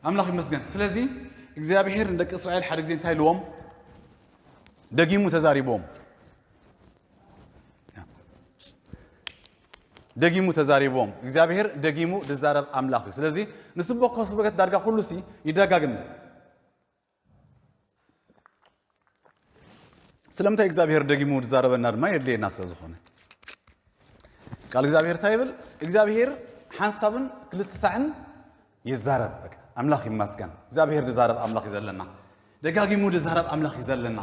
ኣምላኽ ይመስገን። ስለዚ እግዚኣብሔር ንደቂ እስራኤል ሓደ ግዜ እንታይ ኢልዎም? ደጊሙ ተዛሪብዎም። ደጊሙ ተዛሪብዎም። እግዚኣብሔር ደጊሙ ዝዛረብ ኣምላኽ እዩ። ስለዚ ንስበኮ ስብከት ዳርጋ ኩሉ ሲ ይደጋግም። ስለምንታይ እግዚኣብሔር ደጊሙ ዝዛረበና ድማ የድልየና ስለ ዝኾነ። ቃል እግዚኣብሔር እንታይ ይብል? እግዚኣብሔር ሓንሳብን ክልተ ሳዕን ይዛረብ። በቃ ኣምላኽ ይመስገን። እግዚኣብሔር ዝዛረብ ኣምላኽ እዩ ዘለና። ደጋጊሙ ዝዛረብ ኣምላኽ እዩ ዘለና።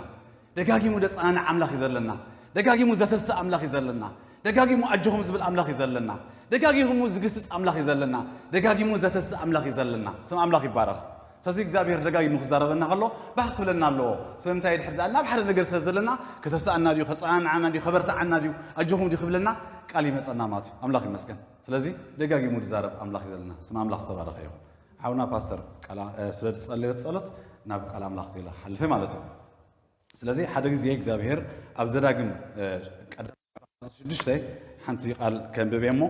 ደጋጊሙ ዘጸናንዕ ኣምላኽ እዩ ዘለና። ደጋጊሙ ዘተስእ ኣምላኽ እዩ ዘለና። ደጋጊሙ ኣጆኹም ዝብል ኣምላኽ እዩ ዘለና። ደጋጊሙ ዝግስጽ ኣምላኽ እዩ ዘለና። ደጋጊሙ ዘተስእ ኣምላኽ እዩ ዘለና። ስም ኣምላኽ ይባረኽ። ስለዚ እግዚኣብሔር ደጋጊሙ ክዛረበና ከሎ ባህ ክብለና ኣለዎ። ስለምንታይ ድሕር ደኣ ናብ ሓደ ነገር ስለ ዘለና ከተስኣና ድዩ፣ ከጸናንዓና ድዩ፣ ከበርትዓና ድዩ፣ ኣጆኹም ድዩ ክብለና ቃል ይመጸና ማለት እዩ። ኣምላኽ ይመስገን። ስለዚ ደጋጊሙ ዝዛረብ ኣምላኽ እዩ ዘለና። ስም ኣምላኽ ዝተባረኸ ይኹን። ሓውና ፓስተር ቃል እ፣ ስለ ዝጸለዮ ጸሎት ናብ ቃል ኣምላኽ ክሓልፈ ማለት እዩ። ስለዚ ሓደ ግዜ እግዚኣብሔር ኣብ ዘዳግም እ፣ ቀዳማይ ሽዱሽተ ሓንቲ ቃል ከንብብ እየ እሞ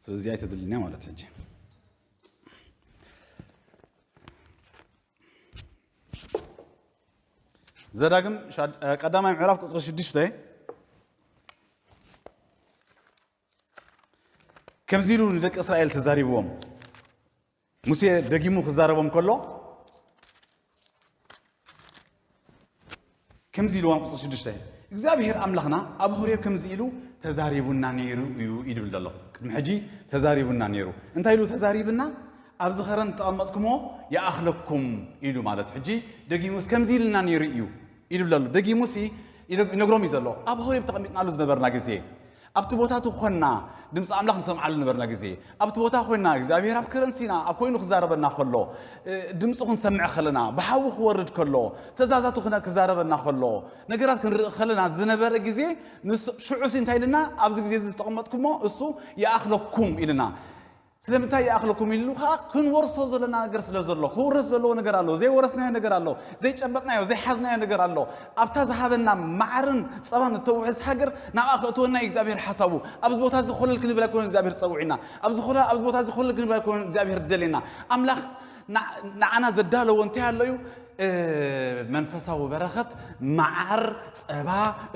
ስለዚ ኣይተድልንያ ማለት ሕጂ ዘዳግም ሻድ- እ፣ ቀዳማይ ምዕራፍ ቁፅሪ ሽዱሽተ ከምዚ ኢሉ ንደቂ እስራኤል ተዛሪብዎም ሙሴ ደጊሙ ክዛረቦም ከሎ ከምዚ ኢልዎም ቁፅሪ ሽዱሽተ እግዚኣብሔር ኣምላኽና ኣብ ሆሬብ ከምዚ ኢሉ ተዛሪቡና ነይሩ እዩ ይድብል ዘሎ። ቅድሚ ሕጂ ተዛሪቡና ነይሩ። እንታይ ኢሉ ተዛሪብና? ኣብዚ ኸረን ተቐመጥኩሞ ይኣኽለኩም ኢሉ ማለት ሕጂ ደጊሙስ ከምዚ ኢልና ነይሩ እዩ ይድብል ዘሎ። ደጊሙሲ ይነግ- ይነግሮም እዩ ዘሎ። ኣብ ሆሬብ ተቐሚጥናሉ ዝነበርና ግዜ ኣብቲ ቦታ እቲ ኮና ድምፂ ኣምላኽ ንሰምዓሉ ነበርና ግዜ ኣብቲ ቦታ ኮይና እግዚኣብሔር ኣብ ከረን ሲና ኣብ ኮይኑ ክዛረበና ከሎ እ፣ ድምፂ ክንሰምዕ ከለና ብሓዊ ክወርድ ከሎ ትእዛዛቱ ክነ- ክዛረበና ከሎ ነገራት ክንርኢ ከለና ዝነበረ ግዜ ንሱ- ሽዑ ሲ እንታይ ኢልና ኣብዚ ግዜ እዚ ዝተቐመጥኩሞ እሱ ይኣኽለኩም ኢልና ስለምንታይ ይኣኽለኩም ኢሉ ከዓ ክንወርሶ ዘለና ነገር ስለ ዘሎ ክውረስ ዘለዎ ነገር ኣሎ ዘይወረስናዮ ነገር ኣሎ ዘይጨበጥናዮ ዘይሓዝናዮ ነገር ኣሎ ኣብታ ዝሃበና ማዕርን ፀባን እተውሕስ ሃገር ናብኣ ክእትወና እዩ እግዚኣብሔር ሓሳቡ ኣብዚ ቦታ እዚ ኮለል ክንብል ኣይኮነ እግዚኣብሔር ፀውዒና ኣብዚ ኮለ ኣብዚ ቦታ እዚ ኮለል ክንብል ኣይኮነ እግዚኣብሔር ደሌና ኣምላኽ ንዓና ዘዳለዎ እንታይ ኣሎ እዩ መንፈሳዊ በረኸት መዓር ጸባ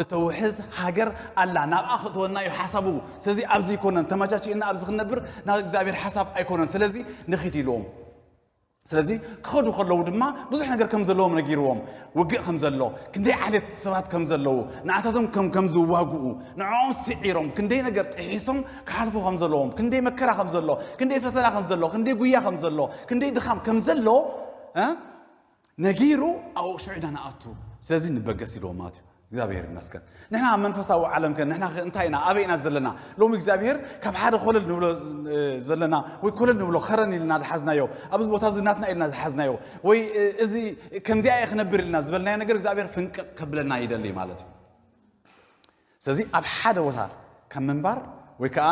እተውሕዝ ሃገር ኣላ ናብኣ ክእትወና እዩ ሓሳቡ ስለዚ ኣብዚ ኣይኮነን ተመቻችእና ኣብዚ ክንነብር ናብ እግዚኣብሔር ሓሳብ ኣይኮነን ስለዚ ንኺድ ኢልዎም ስለዚ ክኸዱ ከለዉ ድማ ብዙሕ ነገር ከም ዘለዎም ነጊርዎም ውግእ ከም ዘሎ ክንደይ ዓሌት ሰባት ከም ዘለዉ ንዓታቶም ከም ከም ዝዋግኡ ንዕኦም ስዒሮም ክንደይ ነገር ጥሒሶም ክሓልፉ ከም ዘለዎም ክንደይ መከራ ከም ዘሎ ክንደይ ፈተና ከም ዘሎ ክንደይ ጉያ ከም ዘሎ ክንደይ ድኻም ከም ዘሎ እ? ነጊሩ ኣብኡ ሽዑ ኢና ንኣቱ ስለዚ ንበገስ ኢልዎም ማለት እዩ እግዚኣብሔር ይመስገን ንሕና ኣብ መንፈሳዊ ዓለም ከ ንሕና ከ እንታይ ኢና ኣበይ ኢና ዘለና ሎሚ እግዚኣብሔር ካብ ሓደ ኮለል ንብሎ እ፣ ዘለና ወይ ኮለል ንብሎ ኸረን ኢልና ዝሓዝናዮ ኣብዚ ቦታ እዚ ናትና ኢልና ዝሓዝናዮ ወይ እ፣ እዚ ከምዚኣ እየ ክነብር ኢልና ዝበልናዮ ነገር እግዚኣብሔር ፍንቅቕ ከብለና ይደሊ ማለት እዩ ስለዚ ኣብ ሓደ ቦታ ከም ምንባር ወይ ከዓ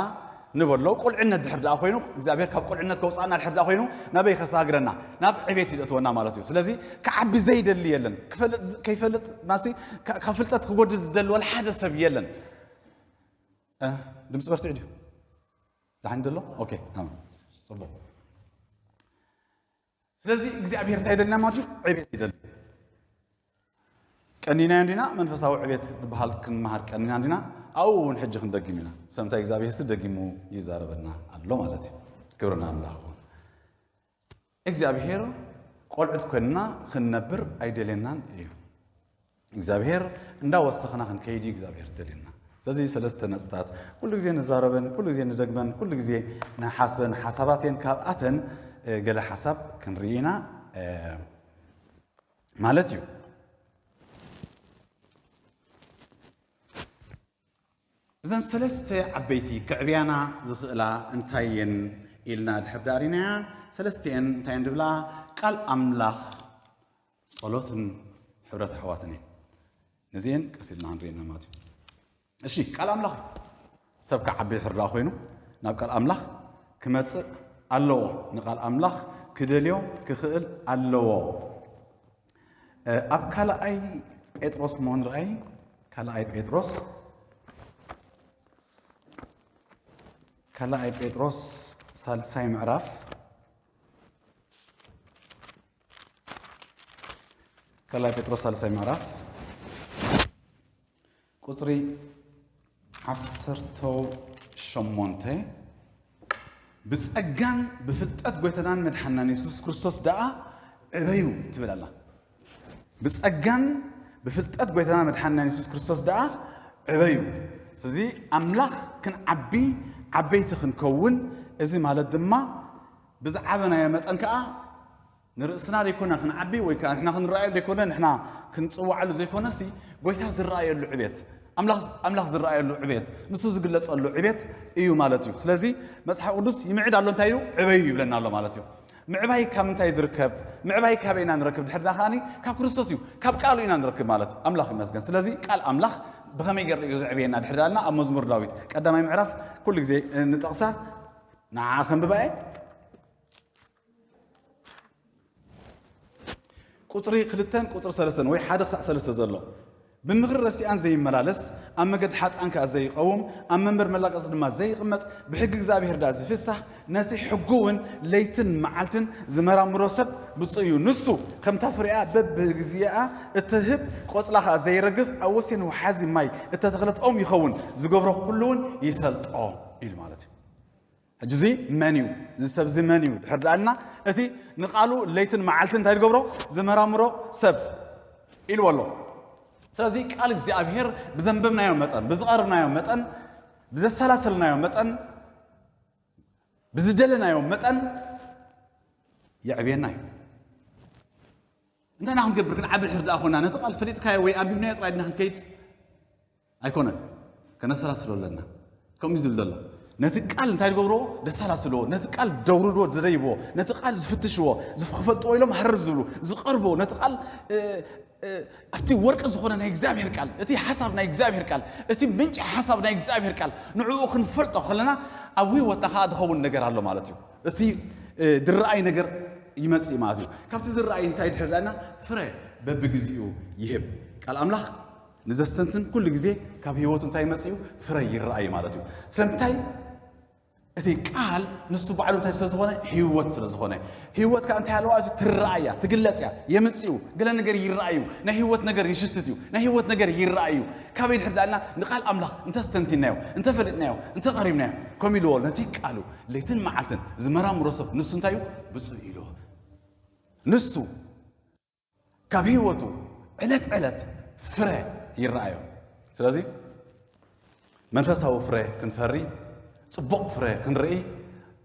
ንበሎ ቁልዕነት ድሕር ደኣ ኮይኑ እግዚኣብሔር ካብ ቁልዕነት ከውፅኣና ድሕር ደኣ ኮይኑ ናበይ ከሰጋግረና ናብ ዕቤት ይደእትወና ማለት እዩ ስለዚ ክዓቢ ዘይደሊ የለን ክፈልጥ ከይፈልጥ ማሲ ካብ ፍልጠት ክጎድል ዝደሊ ወላ ሓደ ሰብ የለን እ፣ ድምፂ በርትዕ ድዩ ዳሕን ደሎ ኦኬ ታማም ፅቡቅ ስለዚ እግዚኣብሔር እንታይ ይደልና ማለት እዩ ዕቤት ይደል ቀኒና እንዲና መንፈሳዊ ዕቤት ዝበሃል ክንመሃር ቀኒና እንዲና ኣብኡ እውን ሕጂ ክንደግም ኢና ሰምታይ እግዚኣብሔር ሲ ደጊሙ ይዛረበና ኣሎ ማለት እዩ ክብርና ኣምላኽ ይኹን እግዚኣብሔር ቆልዑት ኮይንና ክንነብር ኣይደልየናን እዩ እግዚኣብሔር እንዳወሰኽና ክንከይድ እዩ እግዚኣብሔር ደልየና ስለዚ ሰለስተ ነጥብታት ኩሉ ግዜ ንዛረበን ኩሉ ግዜ ንደግመን ኩሉ ግዜ ንሓስበን ሓሳባትን ካብኣተን ገለ ሓሳብ ክንርኢ ኢና ማለት እዩ እዘን ሰለስተ ዓበይቲ ክዕብያና ዝኽእላ እንታይ እየን ኢልና ድሕር ዳሪናያ ሰለስቲኤን እንታይ እየን ድብላ ቃል ኣምላኽ ጸሎትን ሕብረት ኣሕዋትን እየን ነዚኤን ቀስ ኢልና ክንርኢ ኢና ማለት እዩ እሺ ቃል ኣምላኽ ሰብ ክዓቢ ድሕር ዳ ኮይኑ ናብ ቃል ኣምላኽ ክመጽእ ኣለዎ ንቃል ኣምላኽ ክደልዮ ክኽእል ኣለዎ ኣብ ካልኣይ ጴጥሮስ እሞ ንርኣይ ካልኣይ ጴጥሮስ ካልኣይ ጴጥሮስ ሳልሳይ ምዕራፍ ካልኣይ ጴጥሮስ ሳልሳይ ምዕራፍ ቁጽሪ ዓሰርተ ሸሞንተ፣ "ብጸጋን ብፍልጠት ጎይታናን መድሓናን የሱስ ክርስቶስ ደኣ ዕበዩ" ትብል ኣላ። "ብጸጋን ብፍልጠት ጎይታናን መድሓናን የሱስ ክርስቶስ ደኣ ዕበዩ"። ስለዚ ኣምላኽ ክንዓቢ፣ ዓበይቲ ክንከውን፣ እዚ ማለት ድማ ብዝዓበናዮ መጠን ከኣ ንርእስና ዘይኮነ ክንዓቢ ወይ ከኣ ንሕና ክንረኣየሉ ዘይኮነ ንሕና ክንጽዋዓሉ ዘይኮነሲ፣ ጎይታ ዝረኣየሉ ዕቤት፣ ኣምላኽ፣ ኣምላኽ ዝረኣየሉ ዕቤት፣ ንሱ ዝግለጸሉ ዕቤት እዩ ማለት እዩ። ስለዚ መጽሓፍ ቅዱስ ይምዕድ ኣሎ፣ እንታይ እዩ? ዕበዩ ይብለና ኣሎ ማለት እዩ። ምዕባይ ካብ ምንታይ ዝርከብ? ምዕባይ ካበይ ኢና ንረክብ? ድሕር ዳ ከኣኒ ካብ ክርስቶስ እዩ፣ ካብ ቃሉ ኢና ንረክብ ማለት እዩ። ኣምላኽ ይመስገን። ስለዚ ቃል ኣምላኽ ብኸመይ ገይሩ እዩ ዘዕብየና ድሕር ዳልና? ኣብ መዝሙር ዳዊት ቀዳማይ ምዕራፍ ኩሉ ግዜ ንጠቕሳ፣ ንዓ ከንብባ እየ። ቁጽሪ ክልተን ቁጽሪ ሰለስተን ወይ ሓደ ክሳዕ ሰለስተ ዘሎ፣ "ብምኽሪ ረሲኣን ዘይመላለስ፣ ኣብ መገዲ ሓጥኣን ከኣ ዘይቀውም፣ ኣብ መንበር መላቀጺ ድማ ዘይቕመጥ፣ ብሕጊ እግዚኣብሔር ደኣ ዝፍሳህ፣ ነቲ ሕጉ እውን ለይትን መዓልትን ዝመራምሮ ሰብ ብፁዕ እዩ። ንሱ ከምታ ፍሬኣ በብግዚኣ እትህብ፣ ቆጽላ ከኣ ዘይረግፍ፣ ኣብ ወሴን ወሓዚ ማይ እተተኽለት ኦም ይኸውን፣ ዝገብሮ ኩሉ እውን ይሰልጦ" ኢሉ ማለት እዩ። ሕጂ እዚ መን እዩ? እዚ ሰብ እዚ መን እዩ? ድሕር ደኣልና እቲ ንቃሉ ለይትን መዓልትን እንታይ ዝገብሮ? ዝመራምሮ ሰብ ኢልዎ ኣሎ። ስለዚ ቃል እግዚኣብሔር ብዘንበብናዮ መጠን፣ ብዝቐርብናዮ መጠን፣ ብዘሰላሰልናዮ መጠን፣ ብዝደለናዮ መጠን የዕብየና እዩ። እንታይ ኢና ክንገብር? ክንዓቢ ድሕር ደኣ ኮና፣ ነቲ ቃል ፈሊጥካዮ ወይ ኣንቢብናዮ ጥራይ ድና ክንከይድ ኣይኮነን። ከነሰላስሎ ኣለና። ከምኡ እዩ ዝብል ዘሎ። ነቲ ቃል እንታይ ዝገብርዎ? ደሰላስልዎ። ነቲ ቃል ደውርድዎ፣ ዝደይብዎ። ነቲ ቃል ዝፍትሽዎ። ዝፍ-፣ ክፈልጥዎ ኢሎም ሃረር ዝብሉ። ዝቐርብዎ። ነቲ ቃል፣ እ፣ እ፣ ኣብቲ ወርቂ ዝኾነ ናይ እግዚኣብሔር ቃል፣ እቲ ሓሳብ ናይ እግዚኣብሔር ቃል፣ እቲ ምንጪ ሓሳብ ናይ እግዚኣብሔር ቃል፣ ንዕኡ ክንፈልጦ ከለና፣ ኣብ ህይወትና ከኣ ዝኸውን ነገር ኣሎ ማለት እዩ። እቲ፣ እ፣ ዝረኣይ ነገር ይመጽእ ማለት እዩ። ካብቲ ዝረኣይ እንታይ ድሕር ደኣና? ፍረ በብግዚኡ ይህብ። ቃል ኣምላኽ ንዘስተንትን ኩሉ ግዜ ካብ ህይወቱ እንታይ ይመጽእ እዩ? ፍረ ይረኣይ ማለት እዩ። ስለምንታይ? እቲ ቃል ንሱ ባዕሉ እንታይ ስለ ዝኾነ? ህይወት ስለ ዝኾነ። ህይወት ከኣ እንታይ ኣለዋ? እቲ ትረኣይ እያ፣ ትግለጽ እያ፣ የምጽእ እዩ። ገለ ነገር ይረኣይ እዩ፣ ናይ ህይወት ነገር ይሽትት እዩ፣ ናይ ህይወት ነገር ይረኣይ እዩ። ካበይ ድሕር ደኣልና? ንቃል ኣምላኽ እንተስተንቲናዮ፣ እንተፈሊጥናዮ፣ እንተቐሪብናዮ፣ ከምኡ ኢልዎ ነቲ ቃሉ ለይትን መዓልትን ዝመራምሮ ሰብ ንሱ እንታይ እዩ? ብፁዕ ኢልዎ። ንሱ ካብ ህይወቱ ዕለት ዕለት ፍረ ይረኣዮ። ስለዚ መንፈሳዊ ፍረ ክንፈሪ፣ ጽቡቕ ፍረ ክንርኢ፣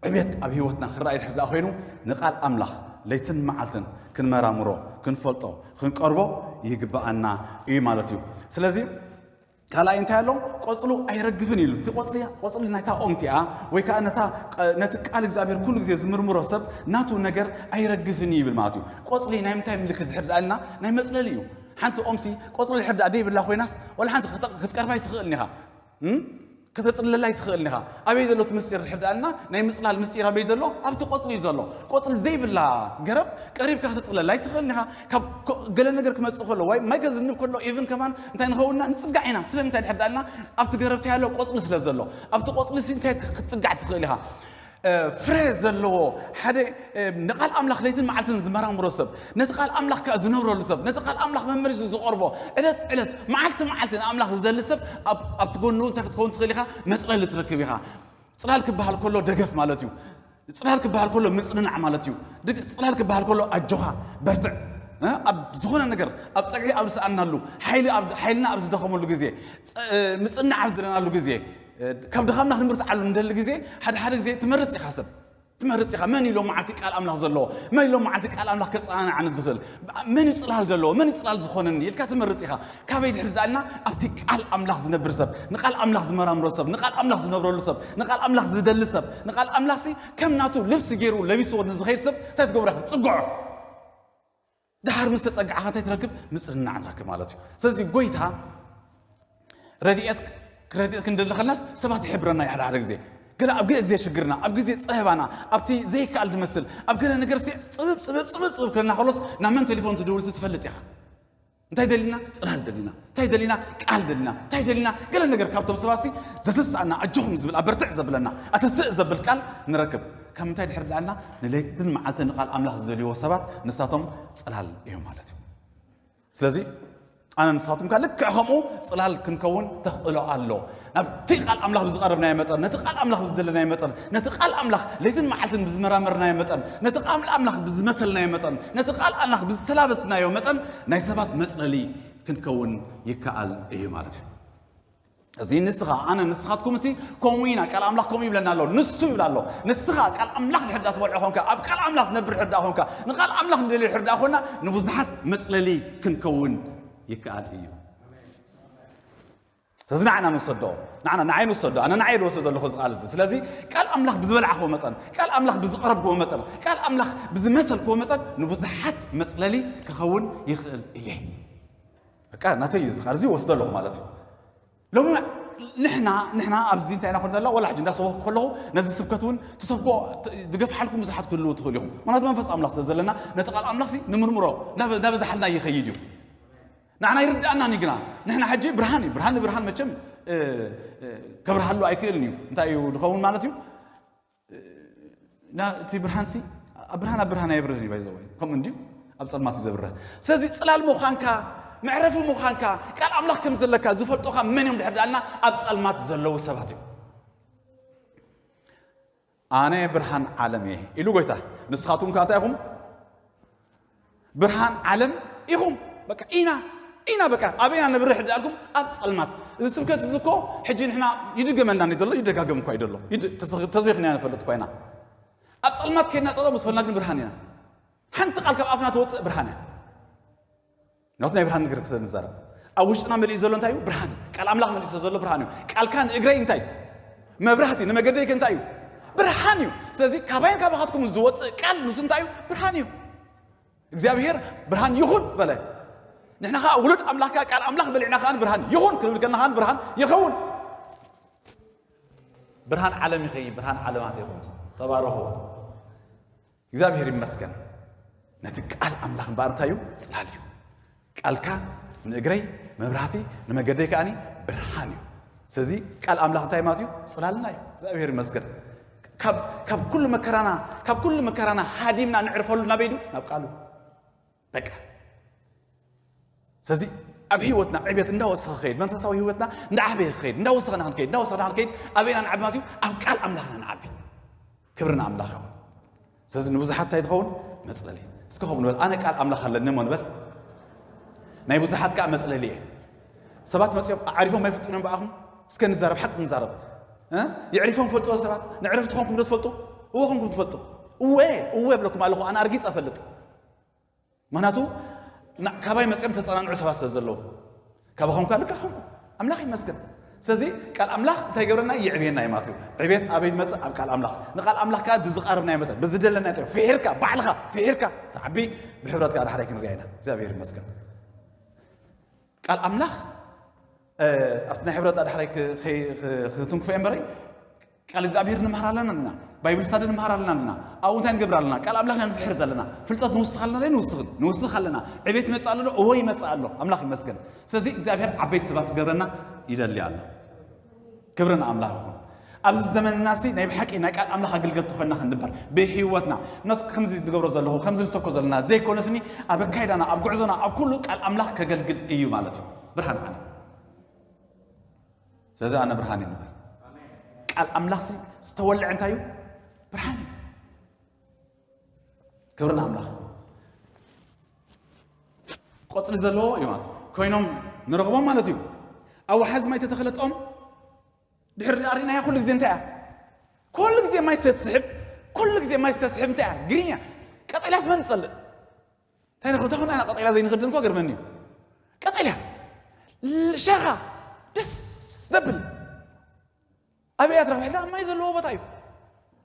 ዕቤት ኣብ ህይወትና ክረኣይ ድሕር ደኣ ኮይኑ፣ ንቃል ኣምላኽ ለይትን መዓልትን ክንመራምሮ፣ ክንፈልጦ፣ ክንቀርቦ ይግብኣና እዩ ማለት እዩ። ስለዚ ካልኣይ እንታይ ኣሎ? ቆጽሉ ኣይረግፍን ኢሉ። እቲ ቆጽሊ፣ ቆጽሊ ናይታ ኦም እቲኣ፣ ወይ ከኣ ነታ፣ ነቲ ቃል እግዚኣብሔር ኩሉ ግዜ ዝምርምሮ ሰብ ናቱ ነገር ኣይረግፍን እዩ ይብል ማለት እዩ። ቆጽሊ ናይ ምንታይ ምልክት ድሕር ደኣ ኢልና? ናይ መጽለሊ እዩ። ሓንቲ ኦምሲ ቆጽሊ ድሕር ደኣ ደይብላ ኮይናስ፣ ዋላ ሓንቲ ክተ-፣ ክትቀርባ ኣይትኽእልን ኢኻ። እም? ከተጽልለላ ኣይትኽእልን ኢኻ። ኣበይ ዘሎ እቲ ምስጢር ድሕር ደኣ ኢልና? ናይ ምጽላል ምስጢር ኣበይ ዘሎ? ኣብቲ ቆጽሊ እዩ ዘሎ። ቆጽሊ ዘይብላ ገረብ ቀሪብካ ከተጽልለላ ኣይትኽእልን ኢኻ። ካብ ኮ-፣ ገለ ነገር ክመጽእ ከሎ ወይ ማይ ከዝንብ ከሎ ኢቭን ከማን እንታይ ንኸውንና ንጽጋዕ ኢና። ስለምንታይ ድሕር ደኣ ኢልና? ኣብቲ ገረብ እንታይ ኣሎ? ቆጽሊ ስለ ዘሎ። ኣብቲ ቆጽሊ ሲ እንታይ ክትጽጋዕ ትኽእል ኢኻ? እ፣ ፍረ ዘለዎ ሓደ፣ እ፣ ንቃል ኣምላኽ ለይትን መዓልትን ዝመራምሮ ሰብ፣ ነቲ ቃል ኣምላኽ ከኣ ዝነብረሉ ሰብ፣ ነቲ ቃል ኣምላኽ መመሊሱ ዝቐርቦ፣ ዕለት ዕለት፣ መዓልቲ መዓልቲ ንኣምላኽ ዝደሊ ሰብ፣ ኣብ፣ ኣብቲ ጎኑ እንታይ ክትከውን ትኽእል ኢኻ? መጽለሊ ትረክብ ኢኻ። ጽላል ክበሃል ከሎ ደገፍ ማለት እዩ። ጽላል ክበሃል ከሎ ምጽንናዕ ማለት እዩ። ድግ-፣ ጽላል ክበሃል ከሎ ኣጆኻ፣ በርትዕ። እ፣ ኣብ ዝኾነ ነገር፣ ኣብ ጸግዒ ኣብ ዝሰኣንናሉ፣ ሓይሊ ኣብ፣ ሓይልና ኣብ ዝደኸመሉ ግዜ፣ ጸ-፣ እ፣ ምጽንናዕ ኣብ ዝደለናሉ ግዜ፣ እ፣ ካብ ድኻምና ክንብርትዓሉ እንደሊ ግዜ፣ ሓደ ሓደ ግዜ ትመርጽ ኢኻ ሰብ። ትመርጽ ኢኻ። መን እዩ ሎም መዓልቲ ቃል ኣምላኽ ዘለዎ? መን እዩ ሎም መዓልቲ ቃል ኣምላኽ ከጸናንዓኒ ዝኽእል? መን እዩ ጽላል ዘለዎ? መን እዩ ጽላል ዝኾነኒ? ኢልካ ትመርጽ ኢኻ። ካበይ ድሕር ደኣልና? ኣብቲ ቃል ኣምላኽ ዝነብር ሰብ፣ ንቃል ኣምላኽ ዝመራምሮ ሰብ፣ ንቃል ኣምላኽ ዝነብረሉ ሰብ፣ ንቃል ኣምላኽ ዝደሊ ሰብ፣ ንቃል ኣምላኽሲ ከም ናቱ ልብሲ ገይሩ ለቢስዎ ንዝኸይድ ሰብ እንታይ ትገብሮ ኢኻ? ትጽግዖ። ደሓር ምስ ተጸጋዕኻ እንታይ ትረክብ? ምጽንናዕ ንረክብ ማለት እዩ። ስለዚ ጎይታ ረድኤት፣ ረድኤት ክንደሊ ከለናስ ሰባት ይሕብረና እዩ ሓደ ሓደ ግዜ። ገለ ኣብ ግዜ፣ ግዜ ሽግርና፣ ኣብ ግዜ ጸበባና፣ ኣብቲ ዘይከኣል ዝመስል፣ ኣብ ገለ ነገር ሲ ጽብብ፣ ጽብብ፣ ጽብብ፣ ጽብብ ክለና ከሎስ ናብ መን ቴሌፎን ትድውል ትፈልጥ ኢኻ። እንታይ ደሊና? ጽላል ደሊና። እንታይ ደሊና? ቃል ደሊና። እንታይ ደሊና? ገለ ነገር ካብቶም ሰባሲ ዘተስኣና፣ ኣጆኹም ዝብል፣ ኣበርትዕ ዘብለና፣ ኣተስእ ዘብል ቃል ንረክብ። ካብ ምንታይ ድሕር ደኣልና? ንለይትን መዓልትን ንቃል ኣምላኽ ዝደልይዎ ሰባት ንሳቶም ጽላል እዮም ማለት እዩ። ስለዚ ኣነ ንስኻትኩም ከኣ ልክዕ ከምኡ ጽላል ክንከውን ተኽእሎ ኣሎ። ናብቲ ቃል ኣምላኽ ብዝቐረብናዮ መጠን፣ ነቲ ቃል ኣምላኽ ብዝደለናዮ መጠን፣ ነቲ ቃል ኣምላኽ ለይትን መዓልትን ብዝመራመርናዮ መጠን፣ ነቲ ቃል ኣምላኽ ብዝመሰልናዮ መጠን፣ ነቲ ቃል ኣምላኽ ብዝተላበስናዮ መጠን ናይ ሰባት መጽለሊ ክንከውን ይከኣል እዩ ማለት እዩ። እዚ ንስኻ ኣነ ንስኻትኩም ሲ ከምኡ ኢና። ቃል ኣምላኽ ከምኡ ይብለና ኣሎ። ንሱ ይብላ ኣሎ። ንስኻ ቃል ኣምላኽ ድሕር ዳ ትበልዖ ኾንካ፣ ኣብ ቃል ኣምላኽ ትነብር ድሕር ዳ ኾንካ፣ ንቃል ኣምላኽ ንደልዮ ድሕር ዳ ኾንና፣ ንብዙሓት መጽለሊ ክንከውን ይከኣል እዩ። ስለዚ ንዓና ንወሰዶ፣ ንዓና ንዓይ ንወሰዶ፣ ኣነ ንዓይ ዝወስዶ ዘለኹ እዚ ቃል እዚ። ስለዚ ቃል ኣምላኽ ብዝበላዕክዎ መጠን፣ ቃል ኣምላኽ ብዝቐረብክዎ መጠን፣ ቃል ኣምላኽ ብዝመሰልክዎ መጠን ንብዙሓት መጽለሊ ክኸውን ይኽእል እየ። በቃ ናተይ እዩ እዚ ቃል እዚ ወስዶ ኣለኹ ማለት እዩ። ሎሚ ንሕና ንሕና ኣብዚ እንታይ ኢና ኮን ዘለና? ወላ ሕጂ እንዳሰበኩ ከለኹ ነዚ ስብከት እውን ትሰብኮ ድገፍሓልኩም ብዙሓት ክህልዉ ትኽእሉ ኢኹም። ምክንያቱ መንፈስ ኣምላኽ ስለ ዘለና ነቲ ቃል ኣምላኽ ሲ ንምርምሮ ናብ- እንዳበዛሓልና ይኸይድ እዩ። ንዓና ይርድኣና እዩ ግና ንሕና ሕጂ ብርሃን እዩ። ብርሃን ንብርሃን መቸም እ፣ እ፣ ከብርሃሉ ኣይክእልን እዩ። እንታይ እዩ ዝኸውን ማለት እዩ? ና እቲ ብርሃንሲ ኣብ ብርሃን ኣብ ብርሃን ኣይብርህን እዩ ባይዘወይ ከምኡ እንድዩ ኣብ ጸልማት እዩ ዘብርህ። ስለዚ ጽላል ምዃንካ መዕረፊ ምዃንካ ቃል ኣምላኽ ከም ዘለካ ዝፈልጦኻ መን እዮም ድሕር ዳልና ኣብ ጸልማት ዘለዉ ሰባት እዮም። ኣነ ብርሃን ዓለም እየ ኢሉ ጎይታ። ንስኻትኩም ከ እንታይ ኢኹም? ብርሃን ዓለም ኢኹም። በቃ ኢና ኢና በቃ ኣበይና ነብርሕ ዳልኩም ኣብ ጸልማት። እዚ ስብከት እዚ እኮ ሕጂ ንሕና ይድገመልና እዩ ዘሎ ይደጋገም እኳ እዩ ዘሎ። ይድ- ተስኺ- ተስቢኽ ኢና ንፈልጥ እኳ ኢና። ኣብ ጸልማት ከይድና ጠጠው ምስ በልና ግን ብርሃን ኢና። ሓንቲ ቃል ካብ ኣፍና ትወጽእ ብርሃን እያ። ናቱ ናይ ብርሃን ነገር ክሰብ ንዛረብ። ኣብ ውሽጥና መሊኡ ዘሎ እንታይ እዩ? ብርሃን እዩ። ቃል ኣምላኽ መሊኡ ዘሎ ብርሃን እዩ። ቃልካ ንእግረይ እንታይ እዩ? መብራህቲ ንመገደይክ እንታይ እዩ? ብርሃን እዩ። ስለዚ ካባይን ካባኻትኩም ዝወፅእ ቃል ንሱ እንታይ እዩ? ብርሃን እዩ። እግዚኣብሔር ብርሃን ይኹን በለ። ንሕና ከዓ ውሉድ ኣምላኽካ ቃል ኣምላኽ በሊዕና ከዓ ብርሃን ይኹን ክንብል ከለና ከዓ ብርሃን ይኸውን። ብርሃን ዓለም ይኸይ ብርሃን ዓለማት ይኹን። ተባረኹ። እግዚኣብሔር ይመስገን። ነቲ ቃል ኣምላኽ እምበኣር እንታይ እዩ? ጽላል እዩ። ቃልካ ንእግረይ መብራህቲ ንመገደይ ከኣኒ ብርሃን እዩ። ስለዚ ቃል ኣምላኽ እንታይ ማለት እዩ? ጽላልና እዩ። እግዚኣብሔር ይመስገን። ካብ ካብ ኩሉ መከራና ካብ ኩሉ መከራና ሃዲምና ንዕርፈሉ ናበይ ድዩ? ናብ ቃሉ። በቃ ስለዚ ኣብ ህይወትና ዕብየት እንዳወሰኸ ከይድ መንፈሳዊ ህይወትና እንዳዓበየ ከይድ እንዳወሰኸና ክንከይድ እንዳወሰኸና ክንከይድ ኣበይና ንዓቢ ማለት እዩ? ኣብ ቃል ኣምላኽና ንዓቢ። ክብሪ ንኣምላኽ ይኹን። ስለዚ ንብዙሓት እንታይ ትኸውን? መፅለሊ። እስከ ከምኡ ንበል ኣነ ቃል ኣምላኽ ኣለኒ እሞ ንበል። ናይ ብዙሓት ከዓ መፅለሊ እየ። ሰባት መፅኦም ኣዕሪፎም ኣይፈልጡን እዮም ብኣኹም። እስከ ንዛረብ ሓቂ ንዛረብ። እ? የዕሪፎም ፈልጥዎ ሰባት ንዕረፍቲ ኾንኩም ዶ ትፈልጡ? እወ ኾንኩም ትፈልጡ። እወ እወ ብለኩም ኣለኹ ኣነ ኣርጊፅ ኣፈልጥ። ምክንያቱ ና- ካባይ መፅኦም ተፀናንዑ ሰባት ስለ ዘለዉ ካባኹም ከዓ ልካ ከምኡ ኣምላኽ ይመስገን። ስለዚ ቃል ኣምላኽ እንታይ ይገብረና? የዕብየና እዩ ማለት እዩ። ዕብየት ኣበይ መፅእ? ኣብ ቃል ኣምላኽ። ንቃል ኣምላኽ ከዓ ብዝቐረብናዮ መጠን ብዝደለናዮ መጠን ፍሒርካ ባዕልኻ ፍሒርካ ትዓቢ። ብሕብረት ከዓ ዳሕራይ ክንሪኣ ኢና። እግዚኣብሔር ይመስገን። ቃል ኣምላኽ ኣብቲ ናይ ሕብረት ዳሕራይ ክትንክፎ እምበረይ ቃል እግዚኣብሔር ንምሃር ኣለና ኣለና። ባይብል ስታዲ ንምሃር ኣለና ኣለና። ኣብኡ እንታይ ንገብር ኣለና? ቃል ኣምላኽ ኢና ንፍሕር ዘለና። ፍልጠት ንውስኽ ኣለና ዶ ንውስኽን ንውስኽ ኣለና። ዕቤት ይመፅእ ኣሎ ዶ? እወ ይመፅእ ኣሎ። ኣምላኽ ይመስገን። ስለዚ እግዚኣብሔር ዓበይቲ ሰባት ክገብረና ይደሊ ኣሎ። ክብሪ ንኣምላኽ ይኹን። ኣብዚ ዘመንና ሲ ናይ ብሓቂ ናይ ቃል ኣምላኽ ኣገልገልቲ ኮይና ክንድበር ብህይወትና ነቲ ከምዚ ዝገብሮ ዘለኹ ከምዚ ዝሰብኮ ዘለና ዘይኮነስኒ ኣብ ኣካይዳና ኣብ ጉዕዞና ኣብ ኩሉ ቃል ኣምላኽ ከገልግል እዩ ማለት እዩ። ብርሃን ዓለም ስለዚ ኣነ ብርሃን እየ ንበል። ቃል ኣምላኽሲ ዝተወልዐ እንታይ እዩ? ብርሃን እዩ። ክብሪ ንኣምላኽ። ቆፅሊ ዘለዎ እዩ ማለት ኮይኖም ንረኽቦም ማለት እዩ። ኣብ ወሓዚ ማይ ተተኽለጦም ድሕሪ ዳኣ ርኢናያ ኩሉ ግዜ እንታይ እያ? ኩሉ ግዜ ማይ ስተስሕብ ኩሉ ግዜ ማይ ስተስሕብ እንታይ እያ? ግሪን እያ። ቀጠልያስ መን ትፀልእ? እንታይ ንኽንታ ኹን ኣና ቀጠልያ ዘይንኽድን እኮ ገርመኒ እዩ። ቀጠልያ ሸኻ ደስ ዘብል ኣበያ ትረኽብ ሕዳ ማይ ዘለዎ ቦታ እዩ።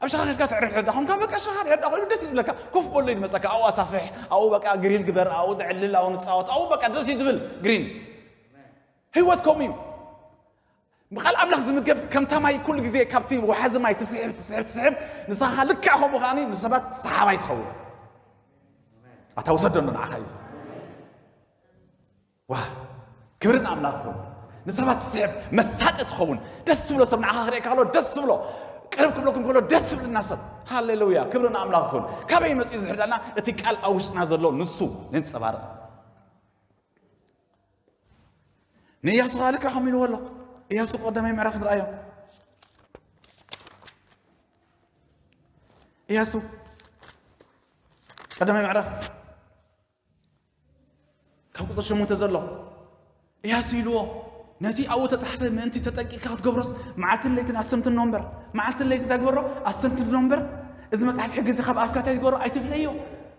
ኣብ ሸኻ ከድካ ትዕርፍ ሕዳ ኾንካ በቃ ሸኻ ሕዳ ኮይኑ ደስ ይብለካ። ኮፍ በሎ ይመፀካ ኣብኡ ኣሳፍሕ ኣብኡ በቃ ግሪል ግበር ኣብኡ ተዕልል ኣብኡ ንፃወት ኣብኡ በቃ ደስ እዩ ትብል። ግሪን ህይወት ከምኡ እዩ። ብቃል ኣምላኽ ዝምገብ ከምታ ማይ ኩሉ ግዜ ካብቲ ወሓዚ ማይ ትስሕብ ትስሕብ ትስሕብ ንስኻ ልክዕ ከምኡ ከኣ ንሰባት ሰሓባይ ትኸውን። ኣታ ውሰዶ ንዓኻ እዩ። ዋ ክብሪ ንኣምላኽ ይኹን። ንሰባት ትስሕብ መሳጢ ትኸውን። ደስ ዝብሎ ሰብ ንዓኻ ክርእየካ ከሎ ደስ ዝብሎ ቅርብ ክብለኩም ከሎ ደስ ዝብልና ሰብ። ሃሌሉያ ክብሪ ንኣምላኽ ይኹን። ካበይ መፅኡ ዝሕዳልና እቲ ቃል ኣብ ውሽጥና ዘሎ ንሱ ነንፀባርቕ። ንእያሱ ከኣ ልክዕ ከምኡ ኢልዎ ኣሎ። እያሱ ቀዳማይ ምዕራፍ ንርኣዮ። እያሱ ቀዳማይ ምዕራፍ ካብ ቁፅሪ ሸሞንተ ዘሎ እያሱ ኢልዎ፣ ነቲ ኣብኡ ተፃሕፈ ምእንቲ ተጠንቂቕካ ክትገብሮስ መዓልትን ለይትን ኣስተንትኖ እምበር፣ መዓልትን ለይትን እንታይ ግበሮ? ኣስተንትኖ እምበር፣ እዚ መፅሓፍ ሕጊ እዚ ካብ ኣፍካ እንታይ ትግበሮ? ኣይትፍለዮ።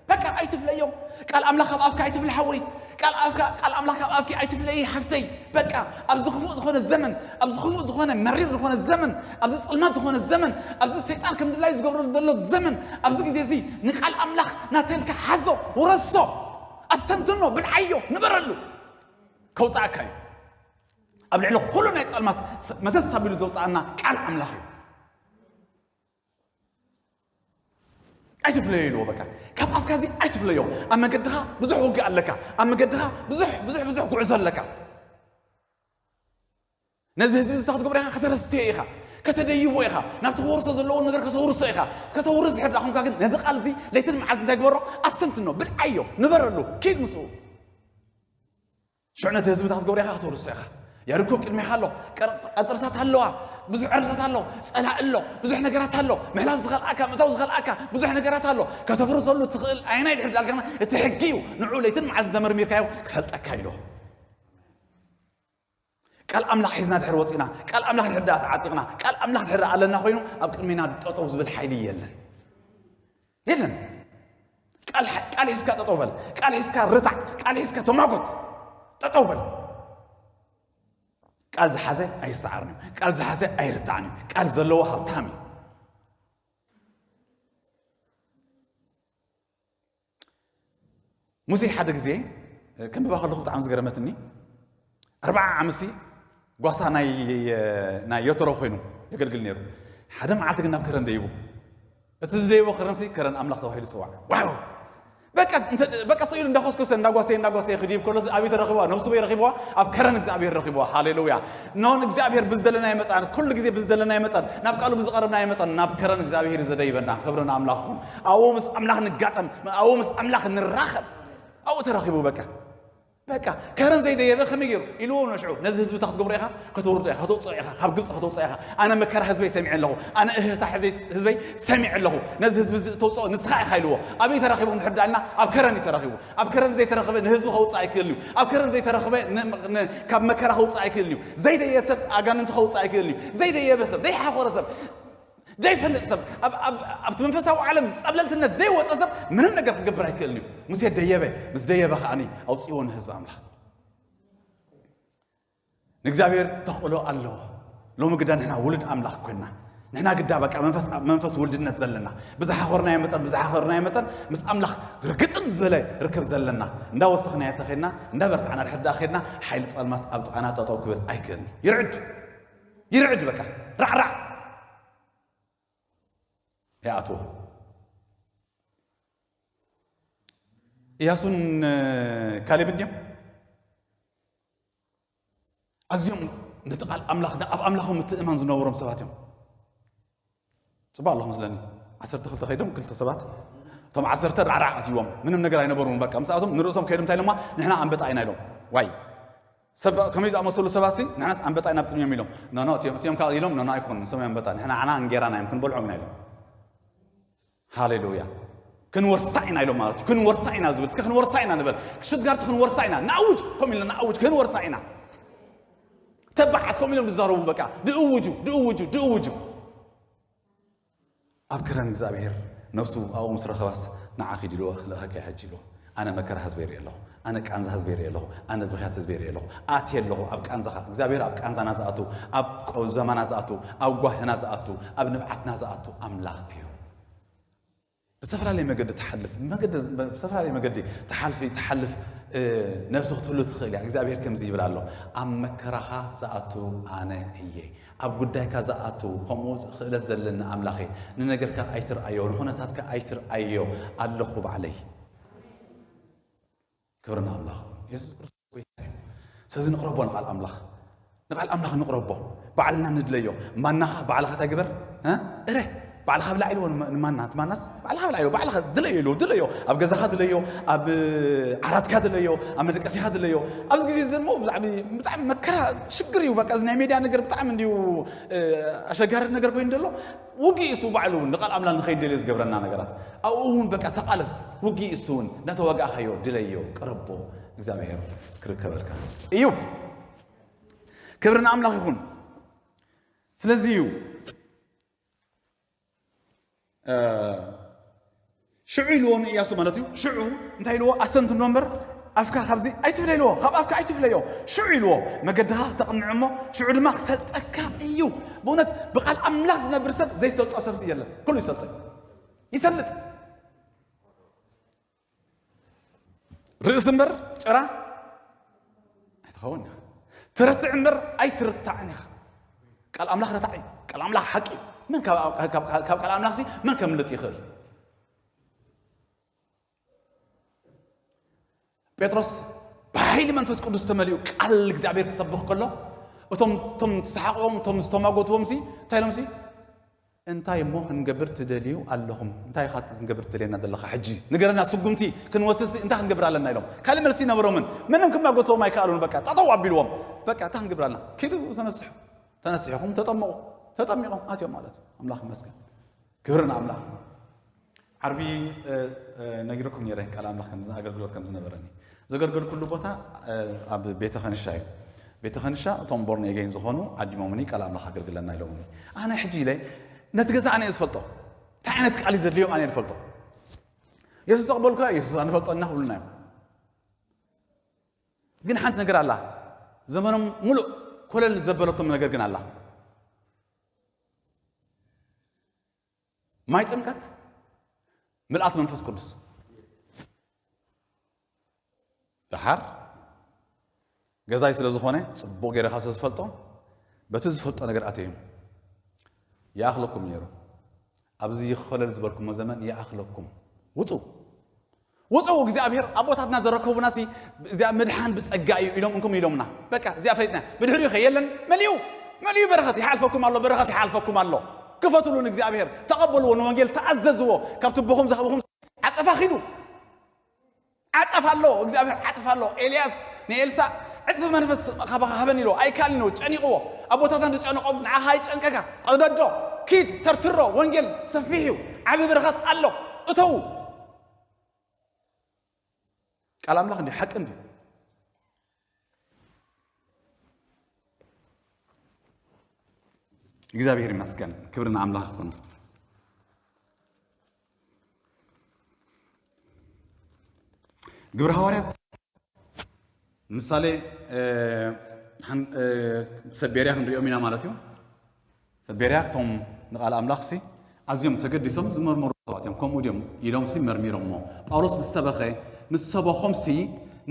በቃ ኣይትፍለዮ። ቃል ኣምላኽ ካብ ኣፍካ ኣይትፍለ ሓወይ። ቃል ኣፍካ፣ ቃል ኣምላኽ ካብ ኣፍኪ ኣይትፍለዪ ሓፍተይ። በቃ ኣብዚ ክፉእ ዝኾነ ዘመን፣ ኣብዚ ክፉእ ዝኾነ መሪር ዝኾነ ዘመን፣ ኣብዚ ጸልማት ዝኾነ ዘመን፣ ኣብዚ ሰይጣን ከም ድላዩ ዝገብረሉ ዘሎ ዘመን፣ ኣብዚ ግዜ እዚ ንቃል ኣምላኽ ናተልካ ሓዞ፣ ውረሶ፣ ኣስተንትኖ፣ ብልዓዮ፣ ንበረሉ። ከውጽኣካ እዩ። ኣብ ልዕሊ ኩሉ ናይ ጸልማት መሰስ ኣቢሉ ዘውጽኣና ቃል ኣምላኽ እዩ። ኣይትፍለዮ ኢልዎ። በቃ ካብ ኣፍካ እዚ ኣይትፍለዮ። ኣብ መገድኻ ብዙሕ ውግእ ኣለካ። ኣብ መገድኻ ብዙሕ ብዙሕ ብዙሕ ጉዕዞ ኣለካ። ነዚ ህዝቢ እዚ እንታይ ክትገብሮ ኢኻ? ከተረስትዮ ኢኻ፣ ከተደይቦ ኢኻ፣ ናብቲ ክወርሶ ዘለዎ ነገር ከተውርሶ ኢኻ። ከተውርስ ድሕር ዳኣ ኮንካ ግን ነዚ ቃል እዚ ለይትን መዓልቲ እንታይ ግበሮ? ኣስተንትኖ፣ ብልዓዮ፣ ንበረሉ፣ ኪድ ምስኡ። ሽዑ ነቲ ህዝቢ እንታይ ክትገብሮ ኢኻ? ከተውርሶ ኢኻ። ያሪኮ ቅድሜኻ ኣሎ፣ ቀርጽ-፣ ቀጽርታት ኣለዋ፣ ብዙሕ ዕርድታት ኣሎ፣ ጸላእ ኣሎ፣ ብዙሕ ነገራት ኣሎ፣ ምሕላፍ ዝኸልኣካ፣ ምእታው ዝኸልኣካ ብዙሕ ነገራት ኣሎ። ከተፍርሰሉ ትኽእል ኣየናይ ድሕር ዳልካ እቲ ሕጊ እዩ። ንዑ ለይትን መዓልትን ተመርሚርካዮ ክሰልጠካ ኢሎ። ቃል ኣምላኽ ሒዝና ድሕር ወጺና፣ ቃል ኣምላኽ ድሕር ደኣ ተዓጢቕና፣ ቃል ኣምላኽ ድሕር ኣለና ኮይኑ ኣብ ቅድሜና ጠጠው ዝብል ሓይሊ የለን። የለን። ቃል ቃል ሒዝካ ጠጠው በል። ቃል ሒዝካ ርታዕ። ቃል ሒዝካ ተማጎት። ጠጠው በል። ቃል ዝሓዘ ኣይሰዓርን እዩ። ቃል ዝሓዘ ኣይርታዕን እዩ። ቃል ዘለዎ ሃብታም እዩ። ሙሴ ሓደ ግዜ ከንብባ ከለኹ ብጣዕሚ ዝገረመትኒ፣ ኣርባዓ ዓመትሲ ጓሳ ናይ ናይ ዮተሮ ኮይኑ የገልግል ነይሩ። ሓደ መዓልቲ ግን ናብ ከረን ደይቡ። እቲ ዝደይቦ ከረንሲ ከረን ኣምላኽ ተባሂሉ ይጽዋዕ። ዋው! በቃ እንተ በቃ ስኢሉ እንዳኾስኮሰ እንዳጓሰየ እንዳጓሰየ ክድይብ ከሎ ኣብይ ተረኺብዋ? ነብሱ በይ ረኺብዋ? ኣብ ከረን እግዚኣብሔር ረኺብዋ። ሃሌሉያ! ኖን እግዚኣብሔር ብዝደለናዮ መጠን፣ ኩሉ ግዜ ብዝደለናዮ መጠን፣ ናብ ቃሉ ብዝቐረብናዮ መጠን ናብ ከረን እግዚኣብሔር እዩ ዘደይበና። ክብሪ ንኣምላኽ ይኹን። ኣብኡ ምስ ኣምላኽ ንጋጠም፣ ኣብኡ ምስ ኣምላኽ ንራኸብ። ኣብኡ ተረኺቡ በቃ። በቃ ከረን ዘይደየበ ከመይ ገይሩ? ኢልዎ ንሽዑ፣ ነዚ ህዝቢ እንታይ ክትገብሮ ኢኻ? ከተውርዶ ኢኻ፣ ከተውፅኦ ኢኻ፣ ካብ ግብፂ ከተውፅኦ ኢኻ። ኣነ መከራ ህዝበይ ሰሚዐ ኣለኹ፣ ኣነ እህህታ ሕዘይ-፣ ህዝበይ ሰሚዐ ኣለኹ። ነዚ ህዝቢ እዚ እተውፅኦ ንስኻ ኢኻ ኢልዎ። ኣበይ ተራኺቦም ድሕር ዳልና? ኣብ ከረን እዩ ተራኺቡ። ኣብ ከረን ዘይተረኸበ ንህዝቢ ከውፅእ ኣይክእልን እዩ። ኣብ ከረን ዘይተረኸበ ን-፣ ን-፣ ካብ መከራ ከውፅእ ኣይክእልን እዩ። ዘይደየ ሰብ ኣጋንንቲ ከውፅእ ኣይክእልን እዩ። ዘይደየበ ሰብ፣ ዘይሓኾረ ሰብ፣ ዘይፈልጥ ሰብ፣ ኣብ፣ ኣብ፣ ኣብቲ መንፈሳዊ ዓለም ጸብለልትነት ዘይወጸ ሰብ ምንም ነገር ክገብር ኣይክእልን እዩ። ሙሴ ደየበ፣ ምስ ደየበ ከኣኒ ኣውጽእዎ ንህዝቢ ኣምላኽ። ንእግዚኣብሔር ተኽእሎ ኣለዎ። ሎሚ ግዳ ንሕና ውሉድ ኣምላኽ ኮይንና፣ ንሕና ግዳ በቃ መንፈስ፣ መንፈስ ውልድነት ዘለና፣ ብዝሓኾርናዮ መጠን፣ ብዝሓኾርናዮ መጠን ምስ ኣምላኽ ርግጥም ዝበለ ርክብ ዘለና፣ እንዳወሰኽናዮ ተኸድና፣ እንዳበርታዕና ድሕር ደኣ ኸድና፣ ሓይሊ ጸልማት ኣብ ጥቓና ጠጠው ክብል ኣይክእልን። ይርዕድ፣ ይርዕድ በቃ፣ ራዕራዕ። ይኣትዎ። ኢያሱን፣ እ፣ ካሌብን ድዮም? ኣዝዮም ነቲ ቃል ኣምላኽ፣ ኣብ ኣምላኾም ምትእምማን ዝነበሮም ሰባት እዮም። ጽቡቕ ኣለኹ መስለኒ። ዓሰርተ ክልተ ከይዶም ክልተ ሰባት፣ እቶም ዓሰርተ ራዕራዕ ኣትይዎም፣ ምንም ነገር ኣይነበሩን። በቃ፣ ምስኣቶም ንርእሶም ከይዶም እንታይ ኢሎማ? "ንሕና ኣንበጣ ኢና" ኢሎም። ዋይ! ሰብ ከመይ ዝኣመሰሉ ሰባት ሲ፣ "ንሕናስ ኣንበጣ ኢና ኣብ ቅድሚኦም" ኢሎም። "ኖ፣ ኖ፣ እቲኦም፣ እቲኦም ካብ" ኢሎም፣ "ኖ፣ ኖ፣ ኣይኮኑን፣ ንሶም ኣንበጣ፣ ንሕና ዓና እንጌራና እዮም፣ ክንበልዖም ኢና" ኢሎም። ሃሌሉያ። "ክንወርሳ ኢና" ኢሎም ማለት እዩ። "ክንወርሳ ኢና" ዝብል፣ እስከ "ክንወርሳ ኢና" ንበል። ሽትጋርት "ክንወርሳ ኢና"፣ ንኣውጅ፣ ከምኡ ኢልና ንኣውጅ፣ "ክንወርሳ ኢና"። ተባዓት ከምኡ ኢሎም ዝዛረቡ፣ በቃ፣ ድእውጁ፣ ድእውጁ፣ ድእውጁ። ኣብ ከረን እግዚኣብሔር ነብሱ ኣብኡ ምስ ረኸባስ፣ "ንዓ ኪድ" ኢልዎ፣ "ክልእኸኪ ሕጂ" ኢልዎ። ኣነ መከራ ህዝበይ ይርኢ ኣለኹ፣ ኣነ ቃንዛ ህዝበይ ይርኢ ኣለኹ፣ ኣነ ብኽያት ህዝበይ ይርኢ ኣለኹ። ኣትየ ኣለኹ ኣብ ቃንዛኻ። እግዚኣብሔር ኣብ ቃንዛና ዝኣቱ፣ ኣብ ቆዘማና ዝኣቱ፣ ኣብ ጓህና ዝኣቱ፣ ኣብ ንብዓትና ዝኣቱ ኣምላኽ እዩ። ብዝተፈላለየ መገዲ ትሓልፍ፣ መገዲ፣ ብዝተፈላለየ መገዲ ትሓልፊ፣ ትሓልፍ፣ እ፣ ነብሲ ክትህሉ ትኽእል እያ። እግዚኣብሔር ከምዚ ይብል ኣሎ፣ "ኣብ መከራኻ ዝኣቱ ኣነ እየ፣ ኣብ ጉዳይካ ዝኣቱ፣ ከምኡ ክእለት ዘለኒ ኣምላኽ እየ። ንነገርካ ኣይትርኣዮ፣ ንኹነታትካ ኣይትርኣዮ፣ ኣለኹ ባዕለይ።" ክብሪ ንኣምላኽ። የሱስ ክርስቶስ ጎይታ እዩ። ስለዚ ንቕረቦ ንቓል ኣምላኽ። ንቓል ኣምላኽ ንቕረቦ። ባዕልና ንድለዮ። ማናኻ ባዕልኻ እንታይ ግበር? እ? እረ። ባዕልኻ ብላዕ ኢልዎ ንማ- ንማና ትማናስ ባዕልኻ ብላዕ ኢልዎ ባዕልኻ ድለዮ ኢልዎ ድለዮ ኣብ ገዛኻ ድለዮ ኣብ ዓራትካ ድለዮ ኣብ መደቀሲኻ ድለዮ ኣብዚ ግዜ እዚ እሞ ብጣዕሚ ብጣዕሚ መከራ ሽግር እዩ በቃ እዚ ናይ ሜድያ ነገር ብጣዕሚ እንዲዩ ኣሸጋሪ ነገር ኮይኑ ዘሎ ውግእ እሱ ባዕሉ እውን ንቃል ኣምላኽ ንኸይደልዮ ዝገብረና ነገራት ኣብኡ እውን በቃ ተቃለስ ውግእ እሱ እውን እናተዋጋእኻዮ ድለዮ ቅረቦ እግዚኣብሔር ክርከበልካ እዩ ክብሪ ንኣምላኽ ይኹን ስለዚ እዩ ሽዑ ኢልዎ ንእያሱ ማለት እዩ ሽዑ እንታይ ኢልዎ ኣስተንትኖ እምበር ኣፍካ ካብዚ ኣይትፍለ ኢልዎ ካብ ኣፍካ ኣይትፍለዮ ሽዑ ኢልዎ መገድኻ ተቕንዕ እሞ ሽዑ ድማ ክሰልጠካ እዩ ብእውነት ብቃል ኣምላኽ ዝነብር ሰብ ዘይሰልጦ ሰብዚ የለን ኩሉ ይሰልጦ ይሰልጥ ርእሲ እምበር ጭራ ኣይትኸውን ኢኻ ትርትዕ እምበር ኣይትርታዕን ኢኻ ቃል ኣምላኽ ረታዕ እዩ ቃል ኣምላኽ ሓቂ እዩ መን ካብ ቃል ኣምላኽ ሲ መን ከምልጥ ይኽእል ጴጥሮስ ብሓይሊ መንፈስ ቅዱስ ተመሊኡ ቃል እግዚኣብሔር ክሰብኽ ከሎ እቶም እቶም ዝሰሓቕዎም እቶም ዝተማጎትዎም ሲ እንታይ ኢሎም ሲ እንታይ እሞ ክንገብር ትደልዩ ኣለኹም እንታይ ኢኻ ክንገብር ትደልየና ዘለኻ ሕጂ ንገረና ስጉምቲ ክንወስድ ሲ እንታይ ክንገብር ኣለና ኢሎም ካልእ መልሲ ይነበሮምን ምንም ክማጎትዎም ኣይከኣሉን በቃ ጠጠው ኣቢልዎም በቃ እንታይ ክንገብር ኣለና ኪዱ ተነስሑ ተነሲሕኹም ተጠመቑ ተጠሚቖም ኣትዮም ማለት እዩ ኣምላኽ ይመስገን ክብሪ ንኣምላኽ ዓርቢ ነጊረኩም ነረ ቃል ኣምላኽ ከም ኣገልግሎት ከም ዝነበረኒ ዘገልገልኩሉ ቦታ ኣብ ቤተ ኸንሻ እዩ ቤተ ኸንሻ እቶም ቦርን ኤገይን ዝኾኑ ዓዲሞምኒ ቃል ኣምላኽ ኣገልግለና ኢሎምኒ ኣነ ሕጂ ኢለ ነቲ ገዛ ኣነ ዝፈልጦ እንታይ ዓይነት ቃል ዘድልዮም ኣነ ዝፈልጦ የሱስ ተቕበልኩ የሱስ ኣንፈልጦ እና ክብሉና እዮም ግን ሓንቲ ነገር ኣላ ዘመኖም ሙሉእ ኮለል ዘበለቶም ነገር ግን ኣላ ማይ ጥምቀት ምልኣት መንፈስ ቅዱስ ደሓር ገዛይ ስለ ዝኾነ ጽቡቕ ገይረኻ ስለ ዝፈልጦ በቲ ዝፈልጦ ነገር ኣተዮም ይኣኽለኩም ነይሩ ኣብዚ ይኸለል ዝበልኩሞ ዘመን ይኣኽለኩም ውፁ ውፁ እግዚኣብሔር ኣቦታትና ዘረከቡና ሲ እዚኣ ምድሓን ብፀጋ እዩ ኢሎም እንኩም ኢሎምና በቃ እዚኣ ፈሊጥና ብድሕሪኡ ከ የለን መሊኡ መሊኡ በረኸት ይሓልፈኩም ኣሎ በረኸት ይሓልፈኩም ኣሎ ክፈትሉ ንእግዚኣብሔር ተቐበልዎ ንወንጌል ተኣዘዝዎ ካብ ትቦኹም ዝሃብኹም ዓፀፋ ኺዱ ዓፀፋ ኣሎ እግዚኣብሔር ዓፀፋ ኣሎ ኤልያስ ንኤልሳ ዕፅፊ መንፈስ ካባኻ ሃበን ኢሎ ኣይካልን ኢሎ ጨኒቕዎ ኣቦታትና ዝጨነቆም ንዓኻ ኣይጨንቀካ ቀደዶ ኪድ ተርትሮ ወንጌል ሰፊሕ እዩ ዓቢ በረኸት ኣሎ እተዉ ቃል ኣምላኽ እንዲ ሓቂ እንዲ እግዚኣብሔር ይመስገን ክብሪ ንኣምላኽ ይኹን ግብሪ ሃዋርያት ምሳሌ ሰብ ቤርያ ክንሪኦም ኢና ማለት እዩ ሰብ ቤርያ እቶም ንቓል ኣምላኽ ሲ ኣዝዮም ተገዲሶም ዝመርመሩ ሰባት እዮም ከምኡ ድዮም ኢሎም ሲ መርሚሮሞ ጳውሎስ ምስ ሰበኸ ምስ ሰበኾም ሲ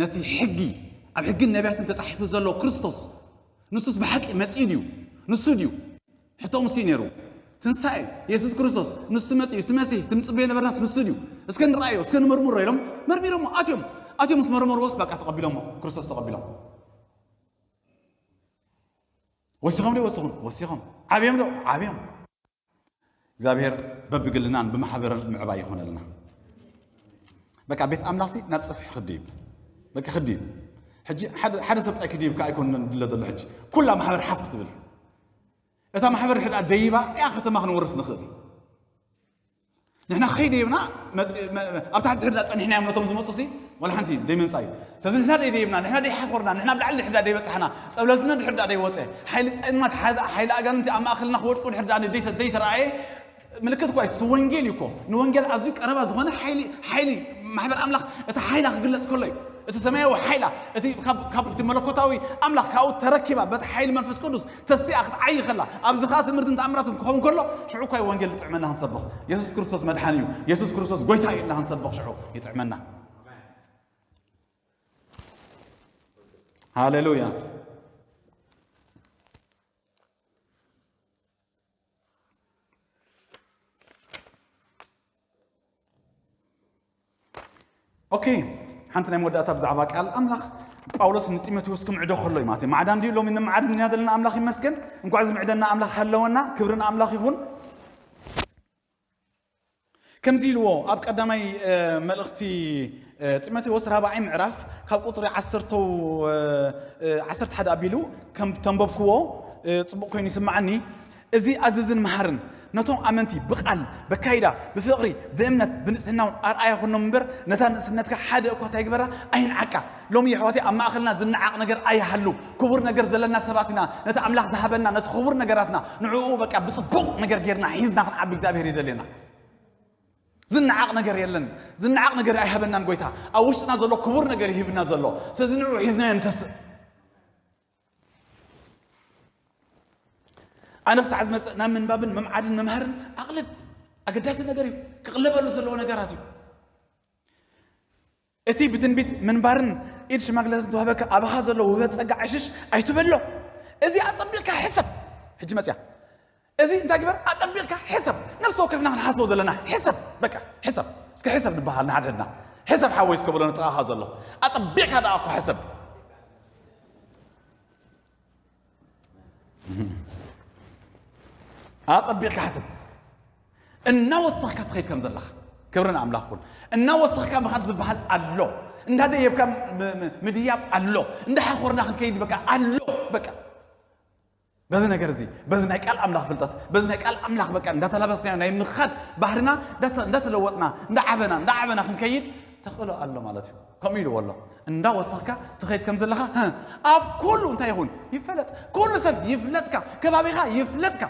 ነቲ ሕጊ ኣብ ሕግን ነቢያትን ተጻሒፉ ዘሎ ክርስቶስ ንሱስ ብሓቂ መጺኡ ድዩ ንሱ ድዩ ሕቶ ምስ እዩ ነይሩ ትንሳኤ የሱስ ክርስቶስ ንሱ መጺኡ እቲ መሲህ ትምጽበዮ ነበርናስ ንሱ ድዩ እስከ ንረኣዮ እስከ ንመርምሮ ኢሎም መርሚሮሞ ኣትዮም ኣትዮም ምስ መርመርዎስ በቃ ተቐቢሎሞ ክርስቶስ ተቐቢሎም ወሲኾም ዶ ወስኹም ወሲኾም ዓብዮም ዶ ዓብዮም እግዚኣብሔር በብግልናን ብማሕበርን ምዕባይ ይኾነልና በቃ ቤት ኣምላኽሲ ናብ ፀፍሒ ክድይብ በቃ ክድይብ ሕጂ ሓደ ሰብ ጣይ ክድይብ ከዓ ኣይኮንን ድለ ዘሎ ሕጂ ኩላ ማሕበር ሓፍ ክትብል እታ ማሕበር ሕድኣ ደይባ እያ ከተማ ክንወርስ ንኽእል ንሕና ከይደይብና ኣብ ታሕቲ ድሕር ዳኣ ጸኒሕና እዮም ነቶም ዝመጹ ሲ ወላ ሓንቲ ደይ ምምጻእ እዩ ስለዚ ንሕና ደይ ደይብና ንሕና ደይ ሓኾርና ንሕና ኣብ ላዕሊ ድሕር ዳኣ ደይ በጻሕና ጸብለልና ድሕር ዳኣ ደይ ወጸ ሓይሊ ጸልማት ሓይሊ ኣጋንንቲ ኣብ ማእከልና ክወድቁ ድሕር ዳኣ ደይ ደይ ተራእየ ምልክት እኳ እሱ ወንጌል እዩ እኮ ንወንጌል ኣዝዩ ቀረባ ዝኾነ ሓይሊ ሓይሊ ማሕበር ኣምላኽ እቲ ሓይላ ክግለጽ ከሎ እዩ እቲ ሰማያዊ ሓይላ እቲ ካብ እቲ መለኮታዊ ኣምላኽ ካብኡ ተረኪባ በቲ ሓይሊ መንፈስ ቅዱስ ተሲኣ ክትዓይ ከላ ኣብዚ ከዓ ትምህርትን ተኣምራትን ክኸውን ከሎ ሽዑ እኳ ወንጌል ጥዕመና ክንሰብኽ የሱስ ክርስቶስ መድሓን እዩ የሱስ ክርስቶስ ጎይታ እዩ ኢልና ክንሰብኽ ሽዑ ይጥዕመና ሃሌሉያ ኦኬ ሓንቲ ናይ መወዳእታ ብዛዕባ ቃል ኣምላኽ ጳውሎስ ንጢሞቴዎስ ክምዕዶ ከሎ እዩ ማለት እዩ ማዕዳ እንዲዩ ሎሚ ንመዓድ እንዲና ዘለና ኣምላኽ ይመስገን እንኳዕ ዝምዕደና ኣምላኽ ሃለወና ክብሪ ንኣምላኽ ይኹን ከምዚ ኢልዎ ኣብ ቀዳማይ መልእኽቲ ጢሞቴዎስ ራብዓይ ምዕራፍ ካብ ቁፅሪ ዓሰርተ ሓደ ኣቢሉ ከም ተንበብክዎ ፅቡቕ ኮይኑ ይስምዓኒ። እዚ ኣዝዝን መሃርን ነቶም ኣመንቲ ብቓል፣ በካይዳ፣ ብፍቕሪ፣ ብእምነት፣ ብንጽህናውን ኣርኣያ ኩኖም እምበር ነታ ንእስነትካ ሓደ እኳ እንታይ ግበራ ኣይንዓቃ። ሎሚ የሕዋተይ ኣብ ማእኸልና ዝነዓቕ ነገር ኣይሃሉ። ክቡር ነገር ዘለና ሰባት ኢና። ነቲ ኣምላኽ ዝሃበና ነቲ ክቡር ነገራትና ንዕኡ በቃ ብጽቡቕ ነገር ጌርና ሒዝና ክንዓቢ እግዚኣብሔር ይደልየና። ዝነዓቕ ነገር የለን። ዝነዓቕ ነገር ኣይሃበናን ጎይታ። ኣብ ውሽጥና ዘሎ ክቡር ነገር ይህብና ዘሎ። ስለዚ ንዕኡ ሒዝናዮ ንተስእ። ኣነ ክሳዕ ዝመፅእ ናብ ምንባብን ምምዓድን ምምሃርን ኣቕልብ ኣገዳሲ ነገር እዩ። ክቕለበሉ ዘለዎ ነገራት እዩ። እቲ ብትንቢት ምንባርን ኢድ ሽማግለታት ተዋህበካ ኣባኻ ዘሎ ውህበት ጸጋ ዕሽሽ ኣይትበሎ። እዚ ኣጸቢቕካ ሕሰብ። ሕጂ መጽያ እዚ እንታይ ግበር ኣጸቢቕካ ሕሰብ። ነፍሲ ወከፍና ክንሓስቦ ዘለና ሕሰብ። በቃ ሕሰብ እስኪ ሕሰብ ንበሃል ንሓድሕድና። ሕሰብ ሓወይ እስከ ብሎ ንጥቓኻ ዘሎ ኣጸቢቕካ ደኣ እኮ ሕሰብ። ኣጸቢቕካ ሓስብ። እናወሰኽካ ትኸይድ ከም ዘለኻ ክብሪ ንኣምላኽ ይኹን። እናወሰኽካ ምኻድ ዝበሃል ኣሎ። እንዳደየብካ ም- ም- ምድያብ ኣሎ። እንዳሓኾርና ክንከይድ በቃ ኣሎ። በቃ በዚ ነገር እዚ በዚ ናይ ቃል ኣምላኽ ፍልጠት በዚ ናይ ቃል ኣምላኽ በቃ እንዳተላበስና ናይ ምኻድ ባህርና እንዳተ- እንዳተለወጥና እንዳዓበና እንዳዓበና ክንከይድ ተኽእሎ ኣሎ ማለት እዩ። ከምኡ ኢልዎ ኣሎ። እንዳወሰኽካ ትኸይድ ከም ዘለኻ ህ፣ ኣብ ኩሉ እንታይ ይኹን ይፈለጥ። ኩሉ ሰብ ይፍለጥካ፣ ከባቢኻ ይፍለጥካ፣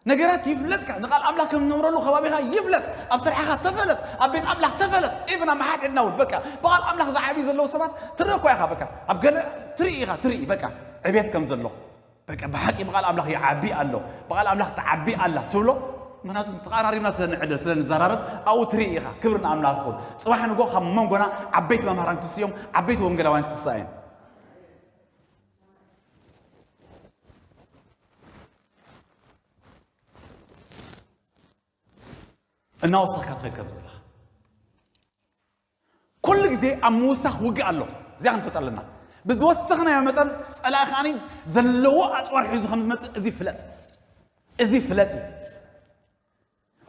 ነገራት ይፍለጥካ። ንቃል ኣምላኽ ከም ንነብረሉ ከባቢኻ ይፍለጥ፣ ኣብ ስርሓኻ ተፈለጥ፣ ኣብ ቤት ኣምላኽ ተፈለጥ። ኢብን ኣብ መሓድሕድና እውን በቃ ብቃል ኣምላኽ ዝዓብዩ ዘለዉ ሰባት ትርኢ እኳ ኢኻ። በቃ ኣብ ገለ ትርኢ ኢኻ፣ ትርኢ በቃ ዕቤት ከም ዘሎ በቃ ብሓቂ ብቃል ኣምላኽ ይዓቢ ኣሎ፣ ብቃል ኣምላኽ ትዓቢ ኣላ ትብሎ። ምክንያቱ ተቐራሪብና ስለ ንዕደል ስለ ንዘራረብ ኣብኡ ትርኢ ኢኻ። ክብሪ ንኣምላኽ ይኹን። ጽባሕ ንጎ ካብ መንጎና ዓበይቲ መምሃራን ክትስዮም፣ ዓበይቲ ወንጌላውያን ክትስኣ እየን። እናወሰኽካ ትኸድ ከም ዘለኻ ኩሉ ግዜ ኣብ ምውሳኽ ውግእ ኣሎ። እዚኣ ክንፈልጥ ኣለና። ብዝወሰኽናዮ መጠን ጸላኢ ከዓኒ ዘለዎ ኣጽዋር ሒዙ ከም ዝመጽእ እዚ ፍለጥ። እዚ ፍለጥ እዩ።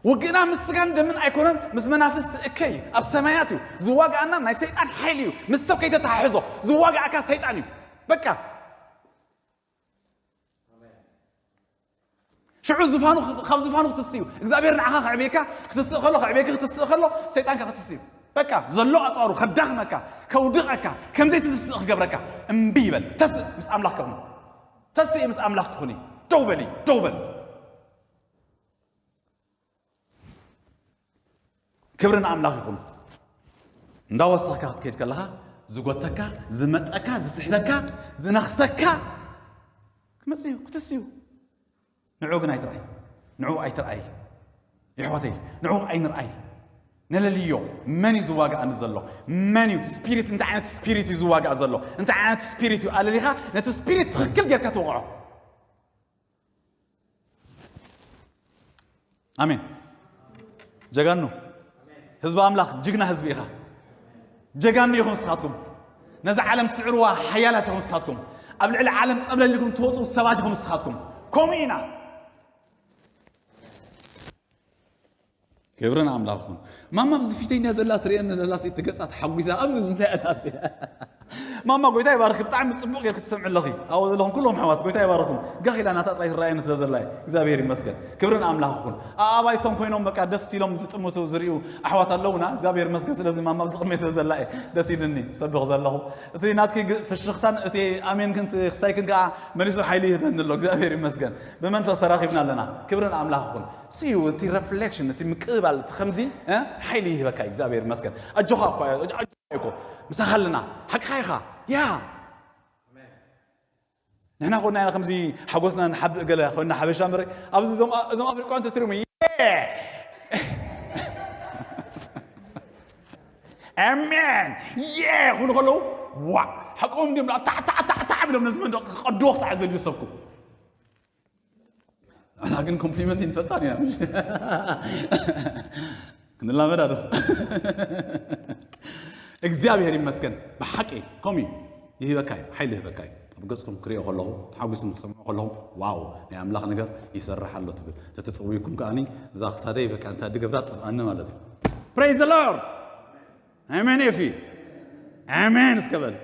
ውግእና ምስ ስጋን ደምን ኣይኮነን፣ ምስ መናፍስቲ እከይ ኣብ ሰማያት እዩ። ዝዋግኣና ናይ ሰይጣን ሓይሊ እዩ። ምስ ሰብ ከይተተሓሕዞ ዝዋግኣካ ሰይጣን እዩ። በቃ ሽዑ ዝፋኑ ካብ ዝፋኑ ክትስእ እዩ። እግዚኣብሔር ንዓኻ ከዕብየካ ክትስእ ከሎ ከዕብየካ ክትስእ ከሎ ሰይጣንካ ክትስእ እዩ። በቃ ዘሎ ኣጽዋሩ ከዳኽመካ ከውድቐካ ከምዘይ ትስእ ክገብረካ እምቢ ይበል። ተስእ ምስ ኣምላኽ ክኹን ተስእ ምስ ኣምላኽ ክኹን እዩ። ደው በል እዩ። ደው በል። ክብሪ ንኣምላኽ ይኹን። እንዳወሰኽካ ክትከይድ ከለኻ ዝጎተካ ዝመጠካ ዝስሕበካ ዝነኽሰካ ክመጽእ እዩ ክትስ እዩ። ንዑ ግን ኣይትርኣይ። ንዑ ኣይትርኣይ። ይሕዋተይ ንዑ ኣይንርኣይ። ነለልዮ። መን እዩ ዝዋጋእኒ ዘሎ? መን እዩ ስፒሪት እንታይ ዓይነት ስፒሪት እዩ ዝዋጋእ ዘሎ? እንታይ ዓይነት ስፒሪት እዩ ኣለሊኻ ነቲ ስፒሪት ትኽክል ጌርካ ትወቕዖ። ኣሜን። ጀጋኑ ህዝቢ ኣምላኽ ጅግና ህዝቢ ኢኻ። ጀጋኑ ኢኹም ንስኻትኩም። ነዛ ዓለም ትስዕርዋ ሓያላት ኢኹም ንስኻትኩም። ኣብ ልዕሊ ዓለም ጸብለል ኢልኩም ትወፁ ሰባት ኢኹም ንስኻትኩም። ከምኡ ኢና። ክብሪ ንኣምላኽ ይኹን። ማማ ኣብዚ ፊተኛ ዘላ ትርእየኒ ዘላ ሲ ትገጻ ተሓጒሳ ኣብዚ ምሳይ ኣላ ሲ ማማ ጎይታ ይባርክ። ብጣዕሚ ጽቡቕ ጌርክ ትሰምዕ ኣለኺ። ኣብኡ ዘለኹም ኩሎም ኣሕዋት ጎይታ ይባርኩም። ጋኺላ ናታ ጥራይ ትረኣየኒ ስለ ዘላ እዩ። እግዚኣብሔር ይመስገን። ክብሪ ንኣምላኽ ይኹን። ኣኣባይቶም ኮይኖም በቃ ደስ ኢሎም ዝጥምቱ ዝርእዩ ኣሕዋት ኣለውና። እግዚኣብሔር ይመስገን። ስለዚ ማማ ኣብዚ ቅድመይ ስለ ዘላ እየ ደስ ኢልኒ ሰብኽ ዘለኹ። እቲ ናትኪ ግ- ፍሽኽታን እቲ ኣሜንክን እቲ ክሳይክን ከዓ መሊሱ ሓይሊ ይህበኒ ኣሎ። እግዚኣብሔር ይመስገን። ብመንፈስ ተራኺብና ኣለና። ክብሪ ንኣምላኽ ይኹን። ስዩ እቲ ረፍሌክሽን እቲ ምቅባል እቲ ከምዚ እ? ሓይሊ ይህበካ እዩ እግዚኣብሔር ይመስገን። ኣጆኻ እኳ ኣጆኻ እኮ ምሳኻ ኣለና። ሓቅኻ ኢኻ። ያ ንሕና ኮና ኢና ከምዚ ሓጎስና ንሓብእ ገለ ኮይና ሓበሻ ምረ ኣብዚ እዞም እዞም ኣፍሪቃውያን ተትሪሙ ኣሜን የ ክብሉ ከለዉ ዋ ሓቆም እንዲም ታዕታዕታዕታዕ ኢሎም ነዚ መንደቕ ክቐድዎ ክሳዕ ዘድልዩ ሰብኩም ኣና ግን ኮምፕሊመንት ይንፈልጣን ኢና ክንላመዳ ዶ እግዚኣብሔር ይመስገን ብሓቂ ከምኡ እዩ ይህበካ እዩ ሓይሊ ይህበካ እዩ ብገጽኩም ክሪኦ ከለኹ፣ ተሓጒስኩም ክሰምዖ ከለኹ፣ ዋው፣ ናይ ኣምላኽ ነገር ይሰርሕ ኣሎ ትብል። ተተጸውይኩም ከኣኒ፣ እዛ ክሳደይ በቃ እንተ ድገብራ ጠፍኣኒ ማለት እዩ። Praise the Lord! ኣሜን። ኤፊ ኣሜን እስከ በል።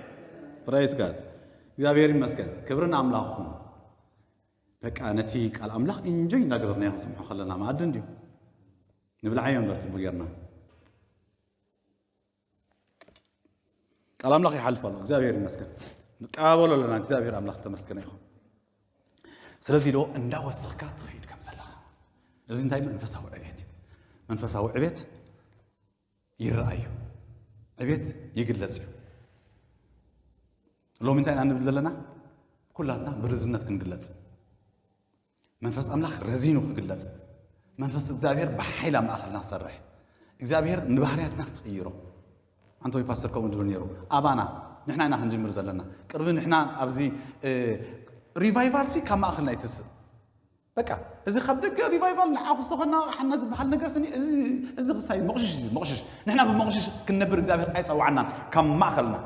Praise God! እግዚኣብሔር ይመስገን። ክብሪ ንኣምላኽ ይኹን። በቃ ነቲ ቃል ኣምላኽ ኢንጆይ እንዳገበርናዮ ክንሰምዖ ከለና፣ መኣዲ እንድዩ ንብልዓዮ እምበር ጽቡቅ ጌርና። ቃል ኣምላኽ ይሓልፍ ኣሎ። እግዚኣብሔር ይመስገን። ንቀባበሎ ኣለና። እግዚኣብሔር ኣምላኽ ዝተመስገነ ይኹን። ስለዚ ዶ እንዳወሰኽካ ትኸይድ ከም ዘለኻ፣ እዚ እንታይ መንፈሳዊ ዕቤት እዩ። መንፈሳዊ ዕቤት ይረኣዩ። ዕቤት ይግለጽ እዩ። ሎሚ እንታይ ኢና ንብል ዘለና? ኩላትና ብርዝነት ክንግለጽ፣ መንፈስ ኣምላኽ ረዚኑ ክግለጽ፣ መንፈስ እግዚኣብሔር ብሓይል ኣብ ማእኸልና ክሰርሕ፣ እግዚኣብሔር ንባህርያትና ክቕይሮ። ኣንተ ወይ ፓስተር ከምኡ ድብል ነይሩ። ኣባና ንሕና ኢና ክንጅምር ዘለና። ቅርቢ ንሕና ኣብዚ ሪቫይቫል ሲ ካብ ማእኸልና ይትስእ። በቃ እዚ ካብ ደገ ሪቫይቫል ንዓ ክስተኸና ሓና ዝበሃል ነገር ስኒ፣ እዚ ክሳይ መቕሽሽ እዩ። መቕሽሽ ንሕና ብመቕሽሽ ክንነብር እግዚኣብሔር ኣይፀዋዓናን። ካብ ማእኸልና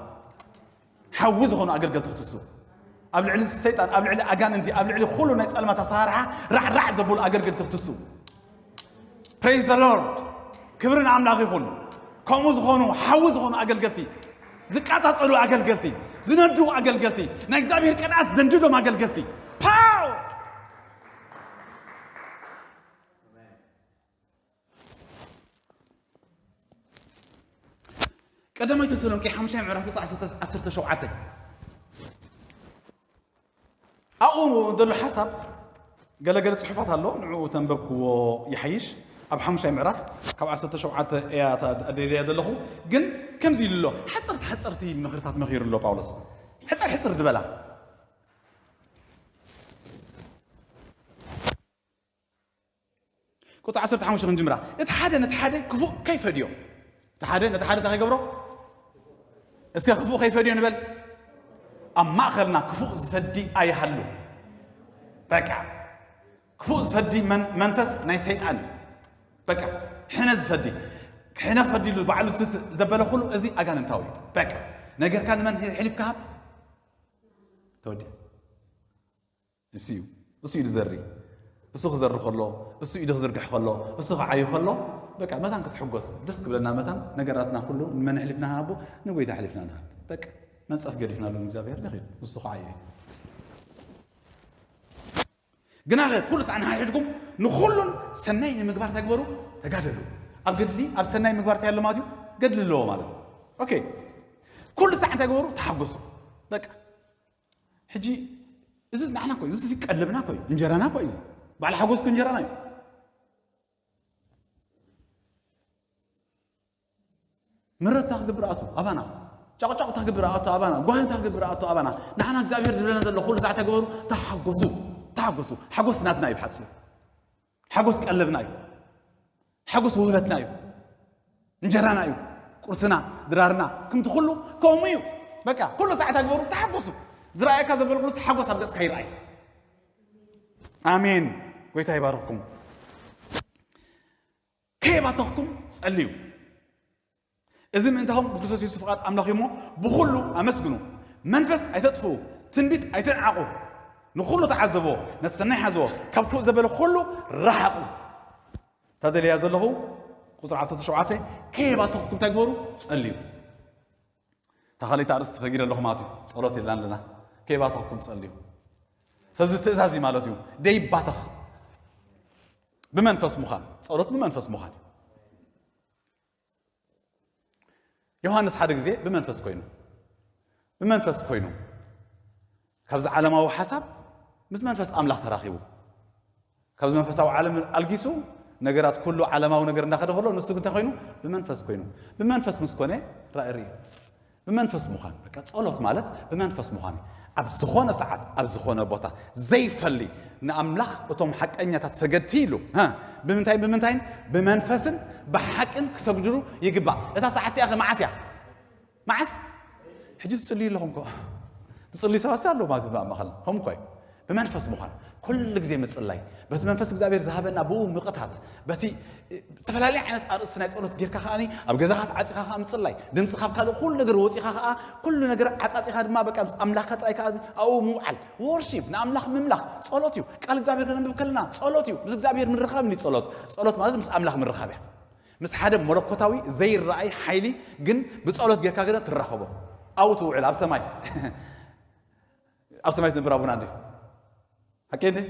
ሓዊ ዝኾኑ ኣገልገልቲ ክትስኡ፣ ኣብ ልዕሊ ሰይጣን፣ ኣብ ልዕሊ ኣጋንንቲ፣ ኣብ ልዕሊ ኩሉ ናይ ጸልማት ኣሰራርሓ ራዕራዕ ዘብሉ ኣገልገልቲ ክትስኡ። Praise the Lord! ክብሪ ንኣምላኽ ይኹን። ከምኡ ዝኾኑ ሓዊ ዝኾኑ ኣገልገልቲ፣ ዝቃጻጸሉ ኣገልገልቲ፣ ዝነድዉ ኣገልገልቲ፣ ናይ እግዚኣብሔር ቅንኣት ዘንድዶም ኣገልገልቲ። ፓው! ቀዳማይ ተሰሎንቄ ሓሙሻይ ምዕራፍ ቁጽሪ ዓሰርተ ሸውዓተ። ኣብኡ ዘሎ ሓሳብ ገለገለ ጽሑፋት ኣሎ፣ ንዕኡ ተንበብክዎ ይሓይሽ። ኣብ ሓሙሻይ ምዕራፍ ካብ ዓሰርተ ሸውዓተ እያ እታ ኣደልያ ዘለኹ፣ ግን ከምዚ ኢሉ ኣሎ። ሓጸርቲ ሓጸርቲ ምኽርታት መኺሩ ኣሎ ጳውሎስ። ሕጽር ሕጽር ዝበላ። ቁጽሪ ዓሰርተ ሓሙሽተ ክንጅምራ። እቲ ሓደ ነቲ ሓደ ክፉእ ከይፈድዮ። እቲ ሓደ ነቲ ሓደ እንታይ ከይገብሮ? እስከ ክፉእ ከይፈድዮ ንበል። ኣብ ማእኸልና ክፉእ ዝፈዲ ኣይሃሉ። በቃ። ክፉእ ዝፈዲ መን-፣ መንፈስ ናይ ሰይጣን እዩ። በቃ። ሕነ ዝፈዲ። ሕነ ክፈዲ ኢሉ ባዕሉ ስስ ዘበለ ኩሉ እዚ ኣጋንንታዊ እዩ። በቃ። ነገርካ ንመን ሒ-፣ ሕሊፍካ ሃብ? ተወዲ። እሱ እዩ። እሱ እዩ ዝዘሪ። እሱ ክዘሪ ከሎ፣ እሱ ኢዱ ክዝርግሕ ከሎ፣ እሱ ክዓዩ ከሎ፣ በቃ መታን ክትሕጎስ ደስ ክብለና፣ መታን ነገራትና ኩሉ ንመን ኣሕሊፍና ሃቦ? ንጎይታ ኣሕሊፍና ንሃብ። በቃ መንጸፍ ገዲፍናሉ ንእግዚኣብሔር ንኺድ። እሱ ክዓዩ እዩ። ግናኸ ኩሉ ሳዕ ንሓድሕድኩም ንኹሉን ሰናይ ንምግባር እንታይ ግበሩ? ተጋደሉ። ኣብ ገድሊ፣ ኣብ ሰናይ ምግባር እንታይ ኣሎ ማለት እዩ? ገድሊ ኣለዎ ማለት እዩ። ኦኬ። ኩሉ ሳዕ እንታይ ግበሩ? ተሓጎሱ። በቃ። ሕጂ እዚ ንዓና እኮ እዩ፣ እዚ ቀለብና እኮ እዩ፣ እንጀራና እኮ እዩ። እዚ በዓል ሓጎስ እኮ እንጀራና እዩ። ምረት እንታይ ክገብር ኣቱ ኣባና፣ ጫቕጫቕ እንታይ ክገብር ኣቱ ኣባና፣ ጓሂ እንታይ ክገብር ኣቱ ኣባና። ንዓና እግዚኣብሔር ዝብለና ዘሎ ኩሉ ሳዕ እንታይ ግበሩ? ተሓጎሱ፣ ተሓጎሱ። ሓጎስ ናትና እዩ ብሓጺሩ። ሓጎስ ቀለብና እዩ። ሓጎስ ውህበትና እዩ። እንጀራና እዩ። ቁርስና፣ ድራርና፣ ከምቲ ኩሉ ከምኡ እዩ። በቃ ኩሉ ሳዕ እንታይ ግበሩ? ተሓጎሱ። ዝረኣየካ ዘበለ ኩሉ ሓጎስ ኣብ ገጽካ ይረኣይ። ኣሜን። ጎይታ ይባርኽኩም። ከየባተኽኩም ጸልዩ። እዚ ምእንታኹም ብክርስቶስ የሱስ ፍቓድ ኣምላኽ እዩ እሞ፣ ብኹሉ ኣመስግኑ። መንፈስ ኣይተጥፍኡ፣ ትንቢት ኣይትንዓቑ። ንኹሉ ተዓዘብዎ፣ ነቲ ሰናይ ሓዝዎ፣ ካብ ክፉእ ዘበለ ኩሉ ረሓቑ። እታ ደልያ ዘለኹ፣ ቁጽሪ ዓሰርተ ሸውዓተ፣ ከየባተኽኩም እንታይ ግበሩ? ጸልዩ። እታ ካልኣይቲ ኣርእስቲ ከጊረ ኣለኹ ማለት እዩ። ጸሎት ኢልና ኣለና። ከየባተኽኩም ጸልዩ። ስለዚ ትእዛዝ እዩ ማለት እዩ። ደይባተኽ ብመንፈስ ምዃን፣ ጸሎት ብመንፈስ ምዃን። ዮሃንስ ሓደ ግዜ ብመንፈስ ኮይኑ፣ ብመንፈስ ኮይኑ፣ ካብዚ ዓለማዊ ሓሳብ ምስ መንፈስ ኣምላኽ ተራኺቡ፣ ካብዚ መንፈሳዊ ዓለም ኣልጊሱ፣ ነገራት ኩሉ ዓለማዊ ነገር እንዳኸደ ከሎ፣ ንሱ ግን እንታይ ኮይኑ? ብመንፈስ ኮይኑ። ብመንፈስ ምስ ኮነ ራእይ ርእዩ። ብመንፈስ ምዃን፣ በቃ ጸሎት ማለት ብመንፈስ ምዃን እዩ። ኣብ ዝኾነ ሰዓት፣ ኣብ ዝኾነ ቦታ፣ ዘይፈሊ ንኣምላኽ እቶም ሓቀኛታት ሰገድቲ ኢሉ። ሃ፣ ብምንታይ፣ ብምንታይን? ብመንፈስን ብሓቅን ክሰግድሉ ይግባእ። እታ ሰዓት እቲኣ ከ መዓስ እያ? መዓስ? ሕጂ ትጽልዩ ኣለኹም እኮ። ትጽልዩ ሰባት ኣለዉ ማለት እዩ ኣብ ማእኸልና። ከምኡ እኮ እዩ። ብመንፈስ ምዃን። ኩሉ ግዜ ምጽላይ፣ በቲ መንፈስ እግዚኣብሔር ዝሃበና ብኡ ምቕታት፣ በቲ ዝተፈላለዩ ዓይነት ኣርእስቲ ናይ ጸሎት ጌርካ ከኣ ኣብ ገዛኻ ተዓጺኻ ከኣ ምጽላይ፣ ድምጺ ካብ ካልእ ኩሉ ነገር ወጺኻ ከኣ ኩሉ ነገር ዓጻጺኻ ድማ በቃ ምስ ኣምላኽካ ጥራይ ከኣ ኣብኡ ምውዓል። ዎርሺፕ ንኣምላኽ ምምላኽ ጸሎት እዩ። ቃል እግዚኣብሔር ከነንብብ ከለና ጸሎት እዩ። ምስ እግዚኣብሔር ምርኻብ እንዲ ጸሎት። ጸሎት ማለት ምስ ኣምላኽ ምርኻብ እያ። ምስ ሓደ መለኮታዊ ዘይረኣይ ሓይሊ ግን ብጸሎት ጌርካ ግን ትራኸቦ። ኣብኡ ትውዕል ኣብ ሰማይ ኣብ ሰማይ ትነብር ኣቦና እንዲ ሓቂ እንዲ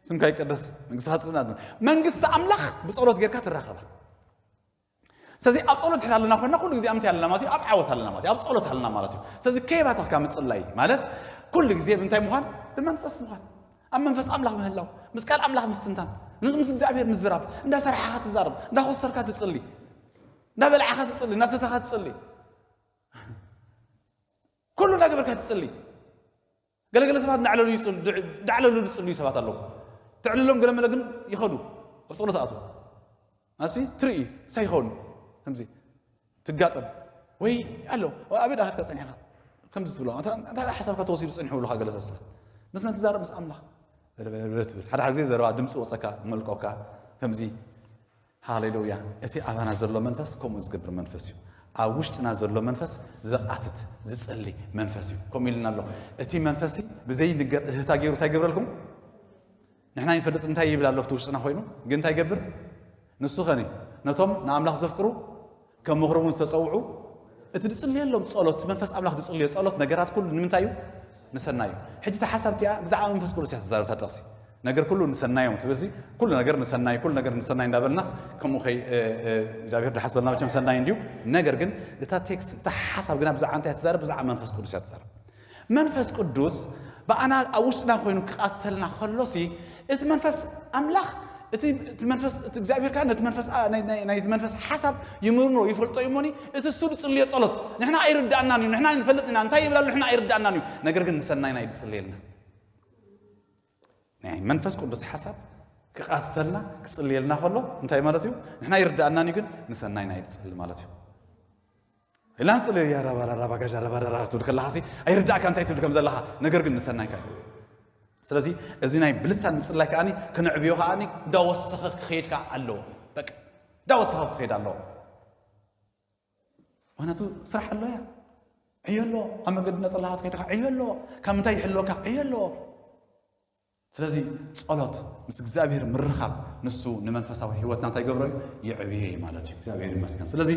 ስምካ ይቀደስ መንግስቲ ትጽና መንግስቲ ኣምላኽ ብጸሎት ጌርካ ትራኸባ። ስለዚ ኣብ ጸሎት ድሕር ኣለና ኮይና ኩሉ ግዜ ኣብ ምንታይ ኣለና ማለት እዩ? ኣብ ዓወት ኣለና ማለት እዩ። ኣብ ጸሎት ኣለና ማለት እዩ። ስለዚ ከይባተኽካ ምጽላይ ማለት ኩሉ ግዜ ብምንታይ ምዃን? ብመንፈስ ምዃን፣ ኣብ መንፈስ ኣምላኽ ምህላው፣ ምስ ቃል ኣምላኽ ምስትንታን፣ ምስ እግዚኣብሔር ምዝራብ፣ እንዳሰራሕኻ ትዛረብ፣ እንዳኾሰርካ ትጽሊ፣ እንዳበላዕኻ ትጽሊ፣ እንዳሰተኻ ትጽሊ፣ ኩሉ እንዳገበርካ ትጽሊ። ገለገለ ሰባት እንዳዕለሉ ይጽል- እንዳዕለሉ ዝጽልዩ ሰባት ኣለዉ። ትዕልሎም ገለመለ ግን ይኸዱ ኣብ ጸሎት ኣቱ ኣሲ ትርኢ ሳይኸውን ከምዚ ትጋጠም ወይ ኣሎ ኣበይ ዳኸድካ ጸኒሕካ ከምዚ ትብሎ እንታይ ሓሳብካ ተወሲዱ ጸኒሑ ብሉካ ገለ ሰሳ ምስ መን ትዛረብ ምስ ኣምላኽ በለበለበለ ትብል ሓደ ሓደ ግዜ ዘረባ ድምፂ ወፀካ መልቆካ ከምዚ ሃሌሉያ። እቲ ኣባና ዘሎ መንፈስ ከምኡ ዝገብር መንፈስ እዩ። ኣብ ውሽጥና ዘሎ መንፈስ ዝቓትት ዝጽሊ መንፈስ እዩ። ከምኡ ኢልና ኣሎ። እቲ መንፈስ ብዘይንገር እህታ ገይሩ እንታይ ይገብረልኩም? ንሕና ይንፈልጥ እንታይ ይብል ኣሎ ኣብቲ ውሽጥና ኮይኑ ግን እንታይ ይገብር? ንሱ ኸኒ ነቶም ንኣምላኽ ዘፍቅሩ ከም ምኽሮም ዝተጸውዑ እቲ ድጽልየሎም ጸሎት መንፈስ ኣምላኽ ድጽልዮ ጸሎት ነገራት ኩሉ ንምንታይ እዩ? ንሰናይ እዩ። ሕጂ እቲ ሓሳብ እቲኣ ብዛዕባ መንፈስ ቅዱስ እያ ትዛረብ እታ ጥቕሲ። ነገር ኩሉ ንሰናዮም ትብል ኩሉ ነገር ንሰናይ ኩሉ ነገር ንሰናይ እንዳበልናስ ከምኡ ከይ እግዚኣብሔር ድሓስበልና መቸም ሰናይ እንዲዩ። ነገር ግን እታ ቴክስት እታ ሓሳብ ግና ብዛዕባ እንታይ ትዛረብ? ብዛዕባ መንፈስ ቅዱስ እያ ትዛረብ። መንፈስ ቅዱስ ብኣና ኣብ ውሽጥና ኮይኑ ክቃተልና ከሎሲ እቲ መንፈስ ኣምላኽ እቲ እቲ መንፈስ እቲ እግዚኣብሔር ከዓ ነቲ መንፈስ ኣ- ናይ- ናይ- ናይቲ መንፈስ ሓሳብ ይምርምሮ ይፈልጦ እዩ እሞኒ እቲ እሱ ዝጽልዮ ጸሎት ንሕና ኣይርዳእናን እዩ ንሕና ንፈልጥ ኢና እንታይ ይብል ኣሎ ንሕና ኣይርዳእናን እዩ ነገር ግን ንሰናይና እዩ ዝጽልየልና ናይ መንፈስ ቅዱስ ሓሳብ ክቃትተልና ክጽልየልና ከሎ እንታይ ማለት እዩ ንሕና ይርዳእናን እዩ ግን ንሰናይና እዩ ዝጽሊ ማለት እዩ ኢላን ጽለ ያራባራራባጋሻ ረባራራ ትብል ከለኻ ሲ ኣይርዳእካ እንታይ ትብል ከም ዘለኻ ነገር ግን ንሰናይካ እዩ ስለዚ እዚ ናይ ብልሳን ምጽላይ ከኣኒ ክነዕብዮ ከኣኒ እንዳወሰኸ ክኸይድ ከኣ ኣለዎ በቃ እንዳወሰኸ ክኸይድ ኣለዎ ምክንያቱ ስራሕ ኣሎ ያ ዕዮ ኣሎ ኣብ መገዲ እናጸላኻ ትኸይድ ከኣ ዕዮ ኣሎ ካብ ምንታይ ይሕልወካ ዕዮ ኣሎ ስለዚ ጸሎት ምስ እግዚኣብሔር ምርኻብ ንሱ ንመንፈሳዊ ህይወትና እንታይ ይገብሮ እዩ ይዕብየ እዩ ማለት እዩ እግዚኣብሔር ይመስገን ስለዚ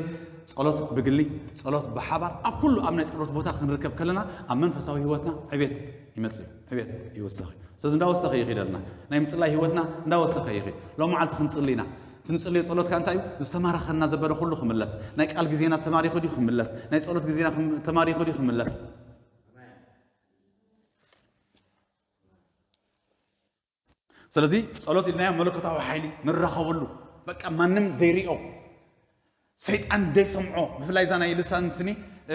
ጸሎት ብግሊ ጸሎት ብሓባር ኣብ ኩሉ ኣብ ናይ ጸሎት ቦታ ክንርከብ ከለና ኣብ መንፈሳዊ ህይወትና ዕቤት ይመጽእ እዩ ዕቤት ይወሰኽ እዩ ስለዚ እንዳወሰኸ ይኺደልና ናይ ምጽላይ ህይወትና እንዳወሰኸ ይኺድ ሎም መዓልቲ ክንጽሊ ኢና ትንጽልዮ ጸሎትካ እንታይ እዩ ዝተማረኸና ዘበለ ኩሉ ክምለስ ናይ ቃል ግዜና ተማሪኹ ድዩ ክምለስ ናይ ጸሎት ግዜና ተማሪኹ ድዩ ክምለስ ስለዚ ጸሎት ኢልናዮ መለኮታዊ ሓይሊ ንራኸበሉ በቃ ማንም ዘይሪኦ ሰይጣን ዘይሰምዖ ብፍላይ እዛ ናይ ልሳን ስኒ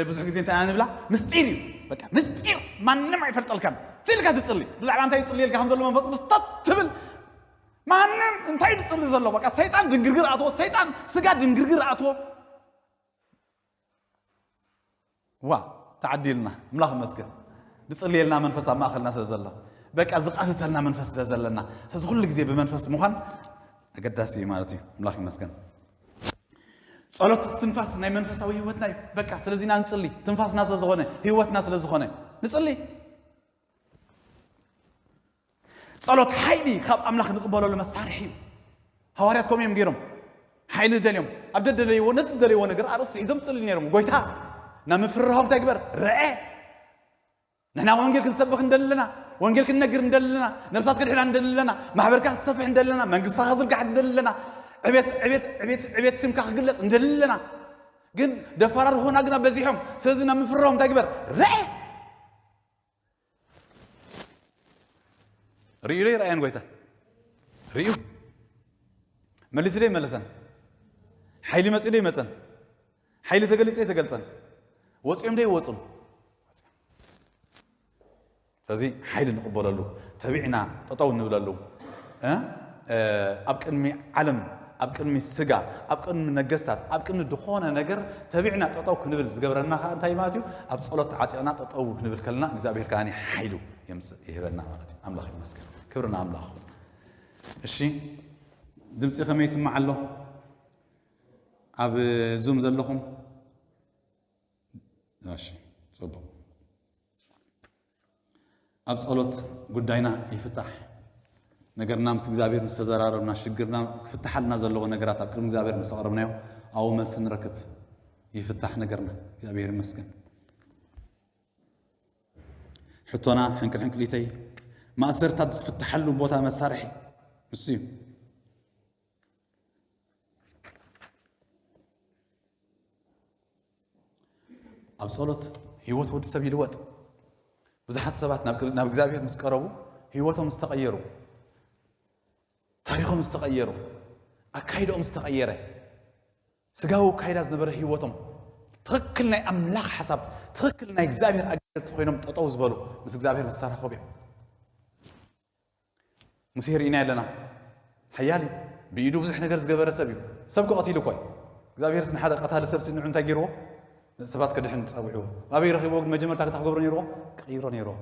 ብዙሕ ግዜ እንታይ ንብላ ምስጢር እዩ በቃ ምስጢር ማንም ኣይፈልጠልካን ስልካ ትጽሊ ብዛዕባ እንታይ ይጽልየልካ ከም ዘሎ መንፈስ ቅዱስ ተት ትብል ማንም እንታይ ዝጽሊ ዘሎ በቃ ሰይጣን ድንግርግር ኣትዎ ሰይጣን ስጋ ድንግርግር ኣትዎ ዋ ተዓዲልና ኣምላኽ ይመስገን ዝጽልየልና መንፈስ ኣብ ማእኸልና ስለ ዘሎ በቃ ዝቃትተልና መንፈስ ስለ ዘለና ስለዚ ኩሉ ግዜ ብመንፈስ ምዃን ኣገዳሲ እዩ ማለት እዩ ኣምላኽ ይመስገን ጸሎት ትንፋስ ናይ መንፈሳዊ ህይወትና እዩ በቃ ስለዚ ኢና ንጽሊ ትንፋስና ስለ ዝኾነ ህይወትና ስለ ዝኾነ ንጽሊ ጸሎት ሓይሊ ካብ ኣምላኽ ንቕበለሉ መሳርሒ እዩ። ሃዋርያት ከምኡ እዮም ገይሮም። ሓይሊ ደልዮም ኣብ ደደለይዎ ነቲ ዝደለይዎ ነገር ኣርእስቲ ሒዞም ዝጽልዩ ነይሮም። ጎይታ ናብ ምፍርራሆም እንታይ ግበር ርዐ። ንሕና ወንጌል ክንሰብኽ እንደለና፣ ወንጌል ክንነግር እንደለና፣ ነብሳት ክንድሕና እንደለና፣ ማሕበርካ ክትሰፍሕ እንደለና፣ መንግስትኻ ክዝርጋሕ እንደለና፣ ዕቤት ዕቤት ዕቤት ዕቤት ሽምካ ክግለጽ እንደለና ግን ደፋራር ሆና ግና በዚሖም። ስለዚ ናብ ምፍርራሆም እንታይ ግበር ርዐ። ርእዩ ዶ ይረኣየን ጎይታ? ርእዩ። መሊሱ ዶ ይመለሰን? ሓይሊ መጺኡ ዶ ይመጸን? ሓይሊ ተገሊጹ ዶ ይተገልጸን? ወጺኦም ዶ ይወጹን? ስለዚ ሓይሊ ንቕበለሉ፣ ተቢዕና ጠጠው ንብለሉ፣ እ፣ እ፣ ኣብ ቅድሚ ዓለም፣ ኣብ ቅድሚ ስጋ፣ ኣብ ቅድሚ ነገስታት፣ ኣብ ቅድሚ ዝኾነ ነገር ተቢዕና ጠጠው ክንብል ዝገብረና ከዓ እንታይ ማለት እዩ? ኣብ ጸሎት ተዓጢቕና ጠጠው ክንብል ከለና እግዚኣብሔር ከዓ ሓይሉ የምጽእ ይህበና ማለት እዩ። ኣምላኽ ይመስገን። ክብሪ ንኣምላኽ። እሺ፣ ድምፂ ከመይ ይስማዕ ኣሎ? ኣብ ዙም ዘለኹም? እሺ፣ ጽቡቕ። ኣብ ጸሎት ጉዳይና ይፍታሕ። ነገርና ምስ እግዚኣብሔር ምስ ተዘራረብና፣ ሽግርና ክፍትሓልና ዘለዎ ነገራት ኣብ ቅድሚ እግዚኣብሔር ምስ ኣቕረብናዮ፣ ኣብኡ መልሲ ንረክብ። ይፍታሕ ነገርና። እግዚኣብሔር ይመስገን። ሕቶና ሕንቅል ሕንቅሊተይ፣ ማእሰርታት ዝፍትሓሉ ቦታ መሳርሒ ንሱ እዩ። ኣብ ጸሎት ህይወት ወዲ ሰብ ይልወጥ። ብዙሓት ሰባት ናብ ናብ እግዚኣብሔር ምስ ቀረቡ ህይወቶም ዝተቐየሩ፣ ታሪኾም ዝተቐየሩ፣ ኣካይድኦም ዝተቐየረ፣ ስጋዊ ኣካይዳ ዝነበረ ህይወቶም ትኽክል ናይ ኣምላኽ ሓሳብ፣ ትኽክል ናይ እግዚኣብሔር ኣገልገልቲ ኮይኖም ጠጠው ዝበሉ ምስ እግዚኣብሔር ምስ ተራኸቡ እዮም። ሙሴ ርኢና ኣለና። ሓያል እዩ። ብኢዱ ብዙሕ ነገር ዝገበረ ሰብ እዩ። ሰብ ክቐቲሉ እኮ እዩ። እግዚኣብሔር ንሓደ ቀታሊ ሰብ ስንዑ እንታይ ገይርዎ? ሰባት ክድሕን ጸዊዕዎ። ኣበይ ረኺብዎ? ግን መጀመርታ እንታይ ክገብሮ ነይርዎ? ክቕይሮ ነይርዎ።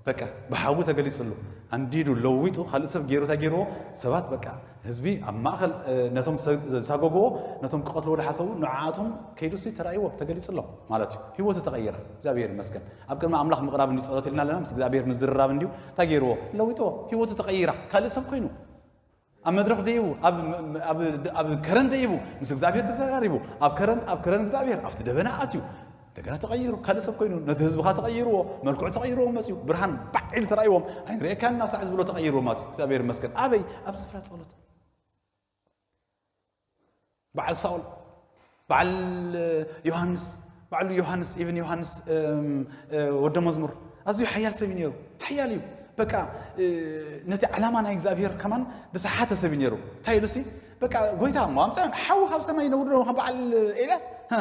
በቃ ብሓዊ ተገሊጽሉ። ኣንዲዱ ለዊጡ ካልእ ሰብ ገይሩ እንታይ ገይርዎ? ሰባት በቃ ህዝቢ ኣብ ማእከል፣ እ፣ ነቶም ዝሰ-፣ ዝሳጎግዎ፣ ነቶም ክቐትልዎ ዝሓሰቡ ንዓኣቶም ከይዱሲ ተራእይዎም፣ ተገሊጽሎም ማለት እዩ። ህይወቱ ተቐይራ። እግዚኣብሔር ይመስገን። ኣብ ቅድሚ ኣምላኽ ምቕራብ እንዲ ጸሎት ኢልና ኣለና፣ ምስ እግዚኣብሔር ምዝርራብ እንዲዩ። እንታይ ገይርዎ? ለዊጥዎ። ህይወቱ ተቐይራ። ካልእ ሰብ ኮይኑ። ኣብ መድረኽ ደይቡ፣ ኣብ፣ ኣብ፣ ኣብ ከረን ደይቡ፣ ምስ እግዚኣብሔር ተዘራሪቡ። ኣብ ከረን፣ ኣብ ከረን እግዚኣብሔር፣ ኣብቲ ደበና ኣትዩ። እንደገና ተቐይሩ፣ ካልእ ሰብ ኮይኑ፣ ነቲ ህዝቢ ኸኣ ተቐይርዎ፣ መልክዑ ተቐይርዎ መጽዩ። ብርሃን ባዕ ኢሉ ተራእይዎም። ኣይንርእየካን ናብ ሳዕ ዝብሎ ተቐይርዎ ማለት እዩ። እግዚኣብሔር ይመስገን። ኣበይ? ኣብ ስፍራ ጸሎት። በዓል ሳኦል፣ በዓል ዮሃንስ፣ በዓሉ ዮሃንስ፣ ኢቭን ዮሃንስ፣ እም፣ እ፣ ወደ መዝሙር ኣዝዩ ሓያል ሰብ እዩ ነይሩ። ሓያል እዩ። በቃ፣ እ፣ ነቲ ዓላማ ናይ እግዚኣብሔር ከማን ዝሰሓተ ሰብ እዩ ነይሩ። እንታይ ኢሉሲ? በቃ፣ ጎይታ እሞ ኣምጻ ሓዊ ካብ ሰማይ ነውርዶ ከም በዓል ኤልያስ፣ ሀ፣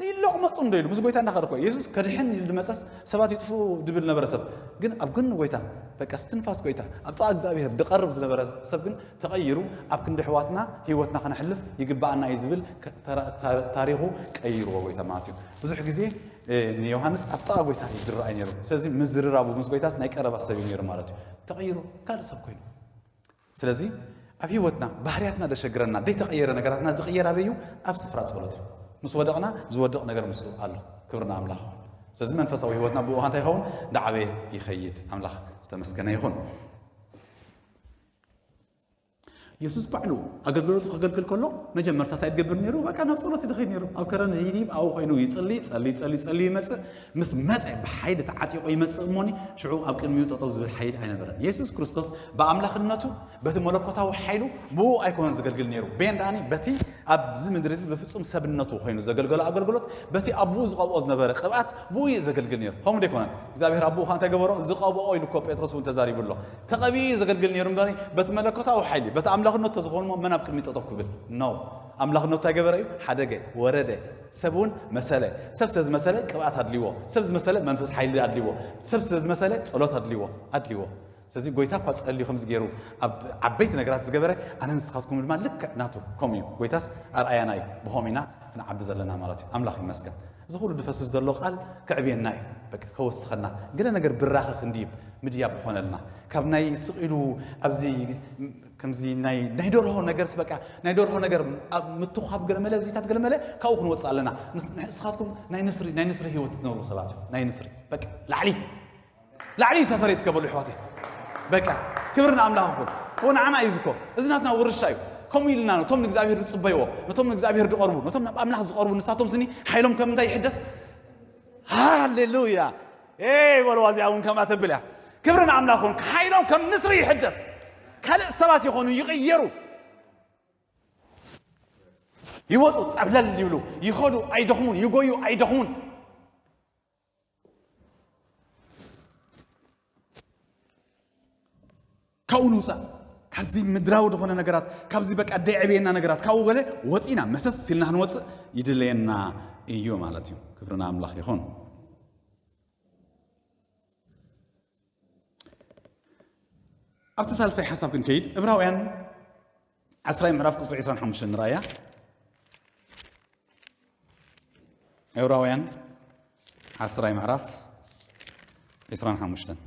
ይለቕመጹ እንዶ ኢሉ ምስ ጎይታ እንዳኸደ እኮ። የሱስ ከድሕን ኢሉ ዝመጸስ ሰባት ይጥፍኡ ድብል ነበረ ሰብ። ግን ኣብ ጎኒ ጎይታ፣ በቃ፣ እስትንፋስ ጎይታ፣ ኣብ ጥቓ እግዚኣብሔር ዝቐርብ ዝነበረ ሰብ ግን ተቐይሩ፣ ኣብ ክንዲ ኣሕዋትና ህይወትና ከነሕልፍ ይግብኣና እዩ ዝብል ከ-፣ ተራ-፣ ታር-፣ ታሪኹ ቀይርዎ ጎይታ ማለት እዩ። ብዙሕ ግዜ፣ እ፣ ንዮሃንስ ኣብ ጥቓ ጎይታ እዩ ዝረኣይ ነይሩ። ስለዚ ምዝርራቡ ምስ ጎይታስ ናይ ቀረባ ሰብ እዩ ነይሩ ማለት እዩ። ተቐይሩ ካልእ ሰብ ኮይኑ። ስለዚ ኣብ ህይወትና ባህርያትና ደሸግረና፣ ደይተቐየረ ነገራትና ዝቕየር ኣበይ እዩ? ኣብ ስፍራ ጸሎት እዩ። ምስ ወደቕና ዝወድቕ ነገር ምስኡ ኣሎ። ክብሪ ንኣምላኽ። ስለዚ መንፈሳዊ ህይወትና ብኡ እንታይ ይኸውን? እንዳዓበየ ይኸይድ። ኣምላኽ ዝተመስገነ ይኹን። የሱስ ባዕሉ ኣገልግሎቱ ከገልግል ከሎ መጀመርታ እንታይ ዝገብር ነይሩ? በቃ ናብ ጸሎት እዩ ዝኸይድ ነይሩ። ኣብ ከረን ይድይብ፣ ኣብኡ ኮይኑ ይጽሊ፣ ጸሊ፣ ጸሊ፣ ጸሊ ይመጽእ። ምስ መጸ ብሓይሊ ተዓጢቑ ይመጽእ እሞኒ ሽዑ ኣብ ቅድሚኡ ጠጠው ዝብል ሓይሊ ኣይነበረን። የሱስ ክርስቶስ ብኣምላኽነቱ በቲ መለኮታዊ ሓይሉ ብኡ ኣይኮነን ዘገልግል ነይሩ። በየን ደኣኒ? በቲ ኣብዚ ምድሪ እዚ ብፍጹም ሰብነቱ ኮይኑ ዘገልገሎ ኣገልግሎት፣ በቲ ኣቦኡ ዝቐብኦ ዝነበረ ቅብኣት ብኡ እዩ ዘገልግል ነይሩ። ከምኡ ዶ ኣይኮነን? እግዚኣብሔር ኣቦኡ ኸኣ እንታይ ገበሮ? ዝቐብኦ ኢሉ እኮ ጴጥሮስ እውን ተዛሪቡ ኣሎ። ተቐቢኡ እዩ ዘገልግል ነይሩ እምበሪ፣ በቲ መለኮታዊ ሓይሊ፣ በቲ ኣምላኽነቱ ተዝኾንሞ መን ኣብ ቅድሚ ጠጠው ክብል? ኖ። ኣምላኽነቱ እንታይ ገበረ እዩ? ሓደገ፣ ወረደ። ሰብ እውን መሰለ። ሰብ ስለ ዝመሰለ ቅብኣት ኣድልይዎ። ሰብ ዝመሰለ መንፈስ ሓይሊ ኣድልይዎ። ሰብ ስለ ዝመሰለ ጸሎት ኣድልይዎ፣ ኣድልይዎ። ስለዚ ጎይታ እኳ ጸልዩ ከምዚ ገይሩ ኣብ ዓበይቲ ነገራት ዝገበረ፣ ኣነ ንስኻትኩም ድማ ልክዕ ናቱ ከምኡ እዩ። ጎይታስ ኣርኣያና እዩ። ብኸምኡ ኢና ክንዓቢ ዘለና ማለት እዩ። ኣምላኽ ይመስገን። እዚ ኩሉ ዝፈስስ ዘሎ ቃል ከዕብየና እዩ። በቃ ከወስኸና። ገለ ነገር ብራኸ ክንድይብ ምድያብ ክኾነልና። ካብ ናይ ስቕ ኢሉ ኣብዚ ከምዚ ናይ፣ ናይ ደርሆ ነገርስ በቃ ናይ ደርሆ ነገር ኣብ ምትኳብ ገለ መለ፣ እዚታት ገለ መለ ካብኡ ክንወጽእ ኣለና። ንስ-፣ ንስኻትኩም ናይ ንስሪ፣ ናይ ንስሪ ህይወት ትነብሩ ሰባት እዩ። ናይ ንስሪ። በቃ ላዕሊ። ላዕሊ ሰፈር እስከ በሉ ኣሕዋተይ። በቃ ክብሪ ንኣምላኽ ይኹን። እዎ ንዓና እዩ ዝኮ። እዚ ናትና ውርሻ እዩ። ከምኡ ኢልና ነቶም ንእግዚኣብሔር ዝጽበይዎ፣ ነቶም ንእግዚኣብሔር ዝቐርቡ፣ ነቶም ናብ ኣምላኽ ዝቐርቡ ንሳቶም ስኒ ሓይሎም ከም እንታይ ይሕደስ? ሃሌሉያ። ኤይ በልዋ፣ እዚኣ እውን ከምኣ ተብል እያ። ክብሪ ንኣምላኽ ይኹን። ሓይሎም ከም ንስሪ ይሕደስ። ካልእ ሰባት ይኾኑ፣ ይቕየሩ። ይወጡ፣ ጸብለል ይብሉ፣ ይኸዱ፣ ኣይደኽሙን፣ ይጎዩ፣ ኣይደኽሙን። ካብኡ ንውፃእ፣ ካብዚ ምድራዊ ዝኾነ ነገራት፣ ካብዚ በቃ ደዕብየና ነገራት፣ ካብኡ ገለ ወፂና መሰስ ኢልና ክንወፅእ ይድለየና እዩ ማለት እዩ። ክብሪ ንኣምላኽ ይኹን። ኣብቲ ሳልሳይ ሓሳብ ክንከይድ፣ ዕብራውያን ዓስራይ ምዕራፍ ቁፅሪ ዕስራን ሓሙሽተን ንራእያ። ዕብራውያን ዓስራይ ምዕራፍ ዕስራን ሓሙሽተን።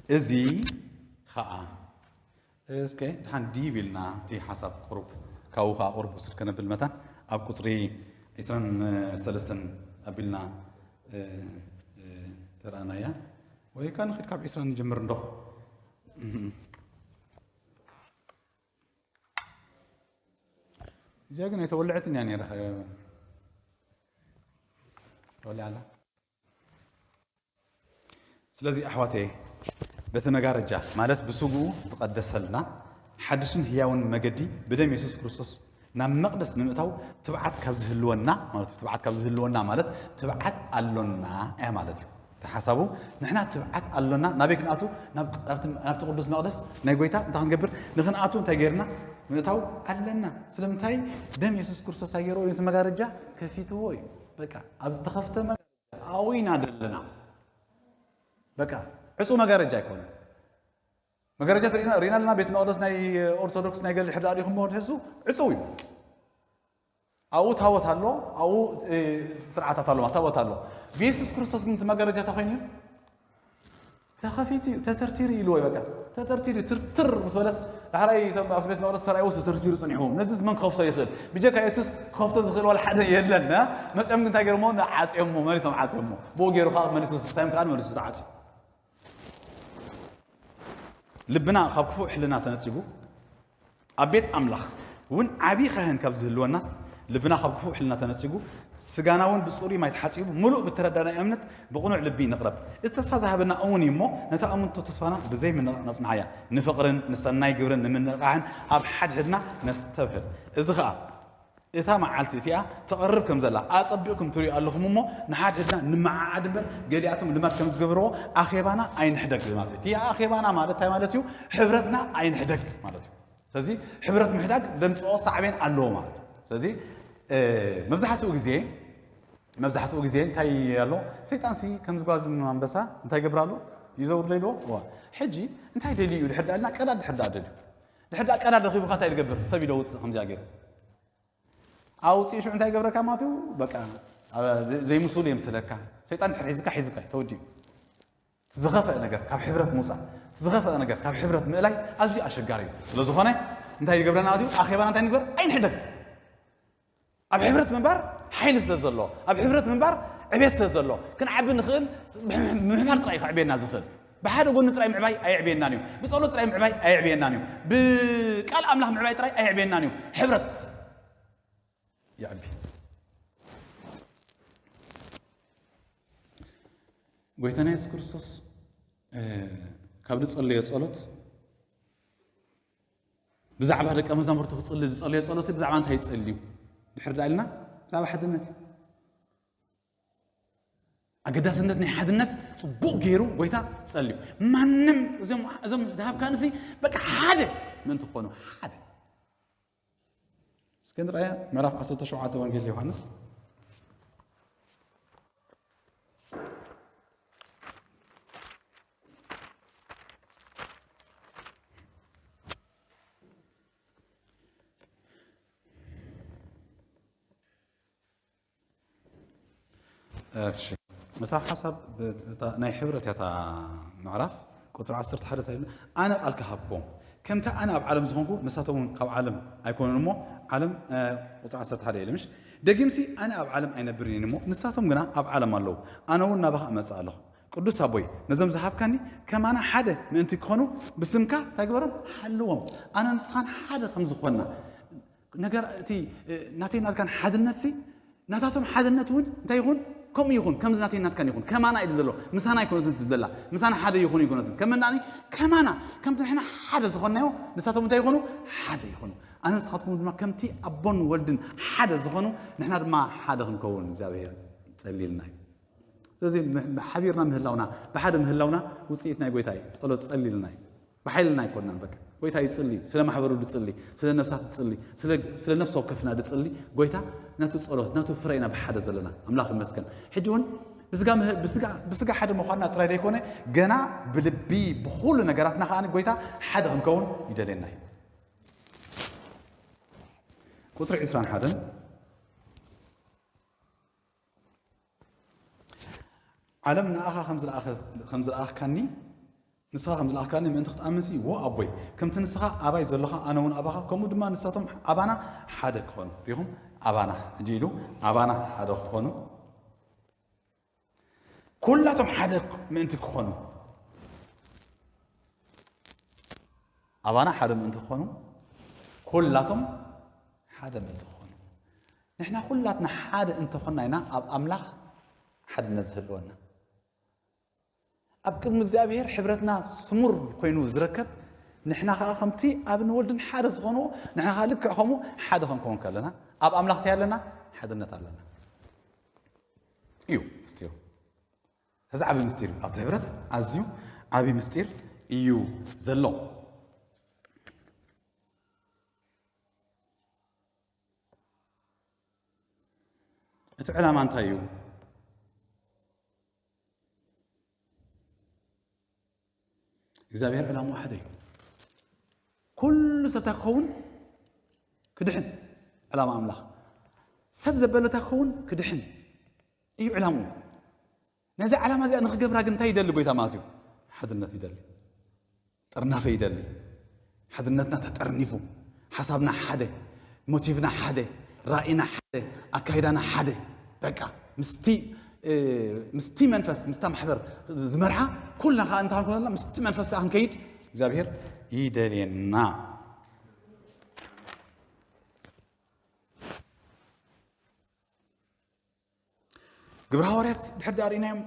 እዚ ኸኣ እስከ ድሓን ዲብ ኢልና እቲ ሓሳብ ቁሩብ ካብኡ ኸኣ ቁሩብ ውስድ ከነብል መታን ኣብ ቁፅሪ ዕስራን ሰለስተን ኣቢልና ተረኣናያ። ወይ ከኣ ንኽድ ካብ ዕስራን ንጀምር እንዶ። እዚኣ ግን ኣይተወልዐትን እያ ነይራ። ተወሊዓ ኣላ። ስለዚ ኣሕዋተይ፣ በቲ መጋረጃ ማለት ብስግኡ ዝቐደሰልና ሓድሽን ህያውን መገዲ ብደም የሱስ ክርስቶስ ናብ መቕደስ ንምእታው ትብዓት ካብ ዝህልወና ማለት እዩ። ትብዓት ካብ ዝህልወና ማለት ትብዓት ኣሎና እያ ማለት እዩ። እቲ ሓሳቡ ንሕና ትብዓት ኣሎና ናበይ ክንኣቱ? ናብ፣ ናብቲ፣ ናብቲ ቅዱስ መቕደስ ናይ ጎይታ እንታይ ክንገብር? ንኽንኣቱ እንታይ ገይርና? ምእታው ኣለና። ስለምንታይ? ደም የሱስ ክርስቶስ ኣየርኦ ነቲ መጋረጃ ከፊትዎ እዩ። በቃ ኣብ ዝተኸፍተ መጋረጃ ኣብኡ ኢና ዘለና። በቃ ዕፁ መጋረጃ ኣይኮነን። መጋረጃ ርኢና ኣለና። ቤት መቕደስ ናይ ኦርቶዶክስ ናይ ገለ ሕዳር ኢኹም ትሕሱ ዕፁ እዩ። ኣብኡ ታቦት ኣሎ፣ ኣብኡ ስርዓታት ኣሎ፣ ታቦት ኣሎ። ብየሱስ ክርስቶስ ግን እቲ መጋረጃ እንታይ ኮይኑ? ተኸፊቱ እዩ፣ ተተርቲሩ ኢልዎ እዩ። በቃ ተተርቲሩ እዩ። ትርትር ምስ በለስ ዳሕራይ እቶም ኣብቲ ቤት መቕደስ ሰራይዎ ተተርቲሩ ጸኒሕዎም። ነዚስ መን ክኸፍቶ ይኽእል? ብጀካ የሱስ ክኸፍቶ ዝኽእል ዋላ ሓደ የለን። መጺኦም ግን እንታይ ገይሮሞ? ዓጽዮሞ፣ መሊሶም ዓጽዮሞ። ብኡ ገይሩ ከዓ መሊሱ፣ ሳይም ከዓ መሊሱ ተዓጽዩ። ልብና ካብ ክፉእ ሕልና ተነጺጉ ኣብ ቤት ኣምላኽ እውን ዓቢ ካህን ካብ ዝህልወናስ፣ ልብና ካብ ክፉእ ሕልና ተነጺጉ፣ ስጋና እውን ብጽሩይ ማይ ተሓጺቡ፣ ምሉእ ብተረዳናይ እምነት ብቕኑዕ ልቢ ንቕረብ። እቲ ተስፋ ዝሃበና እውን እዩ እሞ፣ ነታ እምንቶ ተስፋና ብዘይ ምንቕቓቕ ነጽንዓያ። ንፍቕርን ንሰናይ ግብርን ንምንቕቓሕን ኣብ ሓድሕድና ነስተብህል። እዚ ኸኣ እታ መዓልቲ እቲኣ ትቐርብ ከም ዘላ ኣጸቢቕኩም ትርእዩ ኣለኹም እሞ፣ ንሓድሕድና ንመዓዓድ እምበር፣ ገሊኣቶም ልማድ ከም ዝገብርዎ ኣኼባና ኣይንሕደግ ማለት እዩ። እቲ ኣኼባና ማለት እንታይ ማለት እዩ? ሕብረትና ኣይንሕደግ ማለት እዩ። ስለዚ ሕብረት ምሕዳግ ደምፅኦ ሳዕቤን ኣለዎ ማለት እዩ። ስለዚ፣ እ፣ መብዛሕትኡ ግዜ፣ መብዛሕትኡ ግዜ እንታይ ኣሎ? ሰይጣንሲ ከም ዝጓዝም ኣንበሳ እንታይ ይገብር ኣሎ? ይዘውር ዶ ኢልዎ? እዋ። ሕጂ እንታይ ደልዩ እዩ? ድሕር ዳኣ ኢልና ቀዳድ ድሕር ዳኣ ደልዩ። ድሕር ዳኣ ቀዳድ ረኺቡ ከ እንታይ ዝገብር? ሰብ ኢዶ ውፅእ ከምዚኣ ገይሩ። ኣውፅኡ ሽዑ እንታይ ይገብረካ ማለት እዩ? በቃ፣ ኣብ፣ ዘ-፣ ዘይምስሉ የምስለካ። ሰይጣን ድሕር ሒዝካ፣ ሒዝካ እዩ ተወዲኡ። ዝኸፍአ ነገር ካብ ሕብረት ምውፃእ፣ ዝኸፍአ ነገር ካብ ሕብረት ምእላይ ኣዝዩ ኣሸጋሪ እዩ። ስለ ዝኾነ እንታይ ይገብረና ማለት እዩ? ኣኼባና እንታይ ንግበር? ኣይንሕደግ። ኣብ ሕብረት ምንባር ሓይሊ ስለ ዘሎ፣ ኣብ ሕብረት ምንባር ዕቤት ስለ ዘሎ፣ ክንዓቢ ንኽእል፣ ብምሕባር ጥራይ እዩ ከዕብየና ዝኽእል። ብሓደ ጎኒ ጥራይ ምዕባይ ኣየዕብየናን እዩ። ብጸሎት ጥራይ ምዕባይ ኣየዕብየናን እዩ። ብቃል ኣምላኽ ምዕባይ ጥራይ ኣየዕብየናን እዩ። ሕብረት ይዕቢ። ጎይታና የሱስ ክርስቶስ፣ እ፣ ካብ ዝጸለዮ ጸሎት፣ ብዛዕባ ደቀ መዛሙርቱ ክጽሊ ዝጸለዮ ጸሎት ብዛዕባ እንታይ ይጸልዩ? ድሕር ዳኣ ኢልና፣ ብዛዕባ ሓድነት እዩ። ኣገዳስነት ናይ ሓድነት ጽቡቕ ገይሩ ጎይታ ጸልዩ። ማንም እዞም፣ እዞም ዝሃብካንሲ በቃ ሓደ ምእንቲ ክኾኑ፣ ሓደ። እስከ ንርኣያ፣ ምዕራፍ ዓሰርተ ሸውዓተ ወንጌል ዮሃንስ። እሺ፣ እታ ሓሳብ ብ-፣ እታ ናይ ሕብረት እያ እታ ምዕራፍ። ቁጽሪ ዓሰርተ ሓደ እንታይ ይብል? ኣነ ቃል ክሃብኩም፣ ከምቲ ኣነ ኣብ ዓለም ዝኾንኩ ንሳቶም እውን ካብ ዓለም ኣይኮኑን እሞ ዓለም፣ እ፣ ቁጽሪ ዓሰርተ ሓደ ኢሉ ምሽ? ደጊምሲ ኣነ ኣብ ዓለም ኣይነብርን እየ እሞ ንሳቶም ግና ኣብ ዓለም ኣለዉ፣ ኣነ እውን ናባኻ እመጽእ ኣለኹ። ቅዱስ ኣቦይ፣ ነዞም ዝሃብካኒ ከማና ሓደ ምእንቲ ክኾኑ ብስምካ እንታይ ግበሮም? ሓልዎም። ኣነ ንስኻን ሓደ ከም ዝኾንና። ነገር እቲ፣ እ፣ ናተይ ናትካን ሓድነትሲ፣ ናታቶም ሓድነት እውን እንታይ ይኹን? ከምኡ ይኹን፣ ከምዚ ናተይ ናትካን ይኹን። ከማና ኢሉ ዘሎ፣ ምሳና ኣይኮነትን ትብል ዘላ። ምሳና ሓደ ይኹን ኣይኮነትን። ከመናኒ፣ ከማና፣ ከምቲ ንሕና ሓደ ዝኾንናዮ፣ ንሳቶም እንታይ ይኹኑ? ሓደ ይኹኑ። ኣነ ንስኻትኩም ድማ ከምቲ ኣቦን ወልድን ሓደ ዝኾኑ፣ ንሕና ድማ ሓደ ክንከውን እግዚኣብሔር ጸሊልና እዩ። ስለዚ ም-፣ ሓቢርና ምህላውና፣ ብሓደ ምህላውና ውጽኢት ናይ ጎይታ እዩ። ጸሎት ጸሊልና እዩ። ብሓይልና ኣይኮንናን። በቃ ጎይታ ይጽሊ፣ ስለ ማሕበሩ ድጽሊ፣ ስለ ነፍሳት ድጽሊ፣ ስለ፣ ስለ ነፍሲ ወከፍና ድጽሊ። ጎይታ ናቱ ጸሎት፣ ናቱ ፍረ ኢና ብሓደ ዘለና። ኣምላኽ ይመስገን። ሕጂ እውን ብስጋ ምህር ብስጋ ብስጋ ሓደ ምዃንና ጥራይ ዘይኮነ፣ ገና ብልቢ ብኹሉ ነገራትና ከኣ ጎይታ ሓደ ክንከውን ይደልየና እዩ። ቁጽሪ ዕስራን ሓደን፣ ዓለም ንኣኻ ከም ዝለኣኸ- ከም ዝለኣኽካኒ ንስኻ ከም ዝለኣኽካኒ ምእንቲ ክትኣምንሲ፣ ዎ ኣቦይ፣ ከምቲ ንስኻ ኣባይ ዘለኻ ኣነ እውን ኣባኻ፣ ከምኡ ድማ ንሳቶም ኣባና ሓደ ክኾኑ። ሪኹም? ኣባና ሕጂ ኢሉ ኣባና ሓደ ክኾኑ፣ ኩላቶም ሓደ ምእንቲ ክኾኑ፣ ኣባና ሓደ ምእንቲ ክኾኑ፣ ኩላቶም ሓደ ምእንቲ ክኾኑ። ንሕና ኩላትና ሓደ እንተኾንና ኢና ኣብ ኣምላኽ ሓድነት ዝህልወና። ኣብ ቅድሚ እግዚኣብሔር ሕብረትና ስሙር ኮይኑ ዝረከብ፣ ንሕና ከኣ ከምቲ ኣብን ወልድን ሓደ ዝኾንዎ፣ ንሕና ከኣ ልክዕ ከምኡ ሓደ ክንከውን ከለና፣ ኣብ ኣምላኽ እንታይ ኣለና? ሓድነት ኣለና እዩ ምስጢሩ። እዚ ዓቢ ምስጢር እዩ። ኣብቲ ሕብረት ኣዝዩ ዓቢ ምስጢር እዩ ዘሎ። እቲ ዕላማ እንታይ እዩ? እግዚኣብሔር ዕላምኡ ሓደ እዩ። ኩሉ ሰብ እንታይ ክኸውን? ክድሕን። ዕላማ ኣምላኽ ሰብ ዘበለ እንታይ ክኸውን? ክድሕን እዩ ዕላምኡ። ነዚ ዕላማ እዚኣ ንኽገብራ ግን እንታይ ይደሊ ጎይታ ማለት እዩ? ሓድነት ይደሊ፣ ጥርናፈ ይደሊ። ሓድነትና ተጠርኒፉ፣ ሓሳብና ሓደ፣ ሞቲቭና ሓደ፣ ራእይና ሓደ፣ ኣካይዳና ሓደ። በቃ ምስቲ እ፣ ምስቲ መንፈስ ምስታ ማሕበር ዝመርሓ ኩልና ከዓ እንታይ ክንኮን ኣለና? ምስቲ መንፈስ ከዓ ክንከይድ እግዚኣብሔር ይደልየና። ግብረ ሃዋርያት ድሕር ዳኣ ርኢናዮም፣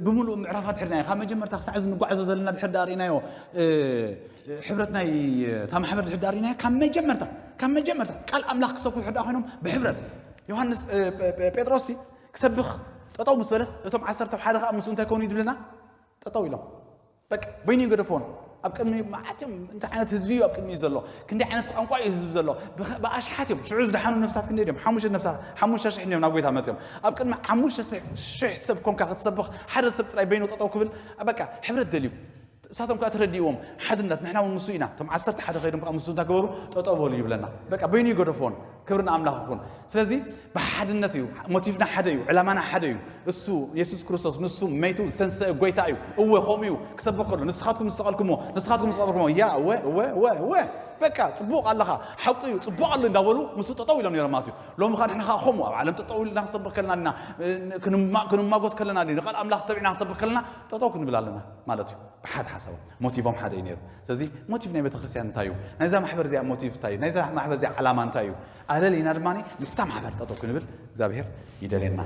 ብምሉእ ምዕራፋት ድሕር ናዮ ካብ መጀመርታ ክሳዕ እዚ ንጓዓዞ ዘለና ድሕር ዳኣ ርኢናዮ፣ እ፣ ሕብረት ናይ እታ ማሕበር ድሕር ዳኣ ርኢናዮ ካብ መጀመርታ ካብ መጀመርታ ቃል ኣምላኽ ክሰብኩ ድሕር ዳኣ ኮይኖም ብሕብረት ዮሃንስ፣ እ፣ ጴ- ጴ- ጴጥሮስ ሲ ክሰብኽ ጠጠው ምስ በለስ እቶም ዓሰርተ ሓደ ከዓ ምስ እንታይ ከውኑ ይድብልና? ጠጠው ኢሎም በቃ በይኑ ይገደፎን። ኣብ ቅድሚ መዓት እዮም። እንታይ ዓይነት ህዝቢ እዩ ኣብ ቅድሚ ዘሎ? ክንደይ ዓይነት ቋንቋ እዩ ህዝቢ ዘሎ? ብኸ- ብኣሽሓት እዮም። ሽዑ ዝደሓኑ ነፍሳት ክንደይ እዮም? ሓሙሽተ ነፍሳት፣ ሓሙሽተ ሽሕ እዮም ናብ ጎይታ መፅዮም። ኣብ ቅድሚ ሓሙሽተ ሽሕ ሰብ ኮንካ ክትሰብኽ ሓደ ሰብ ጥራይ በይኑ ጠጠው ክብል በቃ ሕብረት ደልዩ። እሳቶም ከዓ ተረዲእዎም ሓድነት ንሕና እውን ምሱ ኢና። እቶም ዓሰርተ ሓደ ከይዶም ከዓ ምሱ እንታይ ገበሩ? ጠጠው በሉ ይብለና። በቃ በይኑ ይገደፎን። ክብሪ ንኣምላኽ ይኹን። ስለዚ ብሓድነት እዩ። ሞቲቭና ሓደ እዩ። ዕላማና ሓደ እዩ። እሱ የሱስ ክርስቶስ ንሱ መይቱ ዝተንሰአ ጎይታ እዩ። እወ ከምኡ እዩ። ክሰብኽ ከሎ ንስኻትኩም ዝሰቐልኩሞ ንስኻትኩም ዝቐበርኩሞ ያ እወ እወ እወ እወ በቃ ጽቡቕ ኣለኻ ሓቁ እዩ ጽቡቕ ኣሎ እንዳበሉ ምስ ጠጠው ኢሎም ነይሮም ማለት እዩ። ሎሚ ኸ ንሕና ኸ ከምኡ ኣብ ዓለም ጠጠው ኢልና ክንሰብኽ ከለና ኢና ክንማ- ክንማጎት ከለና ንቃል ኣምላኽ ተቢዕና ክንሰብኽ ከለና ጠጠው ክንብል ኣለና ማለት እዩ። ብሓደ ሓሳቦም ሞቲቮም ሓደ እዩ ነይሩ። ስለዚ ሞቲቭ ናይ ቤተክርስትያን እንታይ እዩ? ናይዛ ማሕበር እዚኣ ሞቲቭ እንታይ እዩ? ናይዛ ማሕበር እዚኣ ዓላማ እንታይ እዩ? ኣለል ኢና ድማ ምስታ ማሕበር ጠጠው ክንብል እግዚኣብሔር ይደልየና።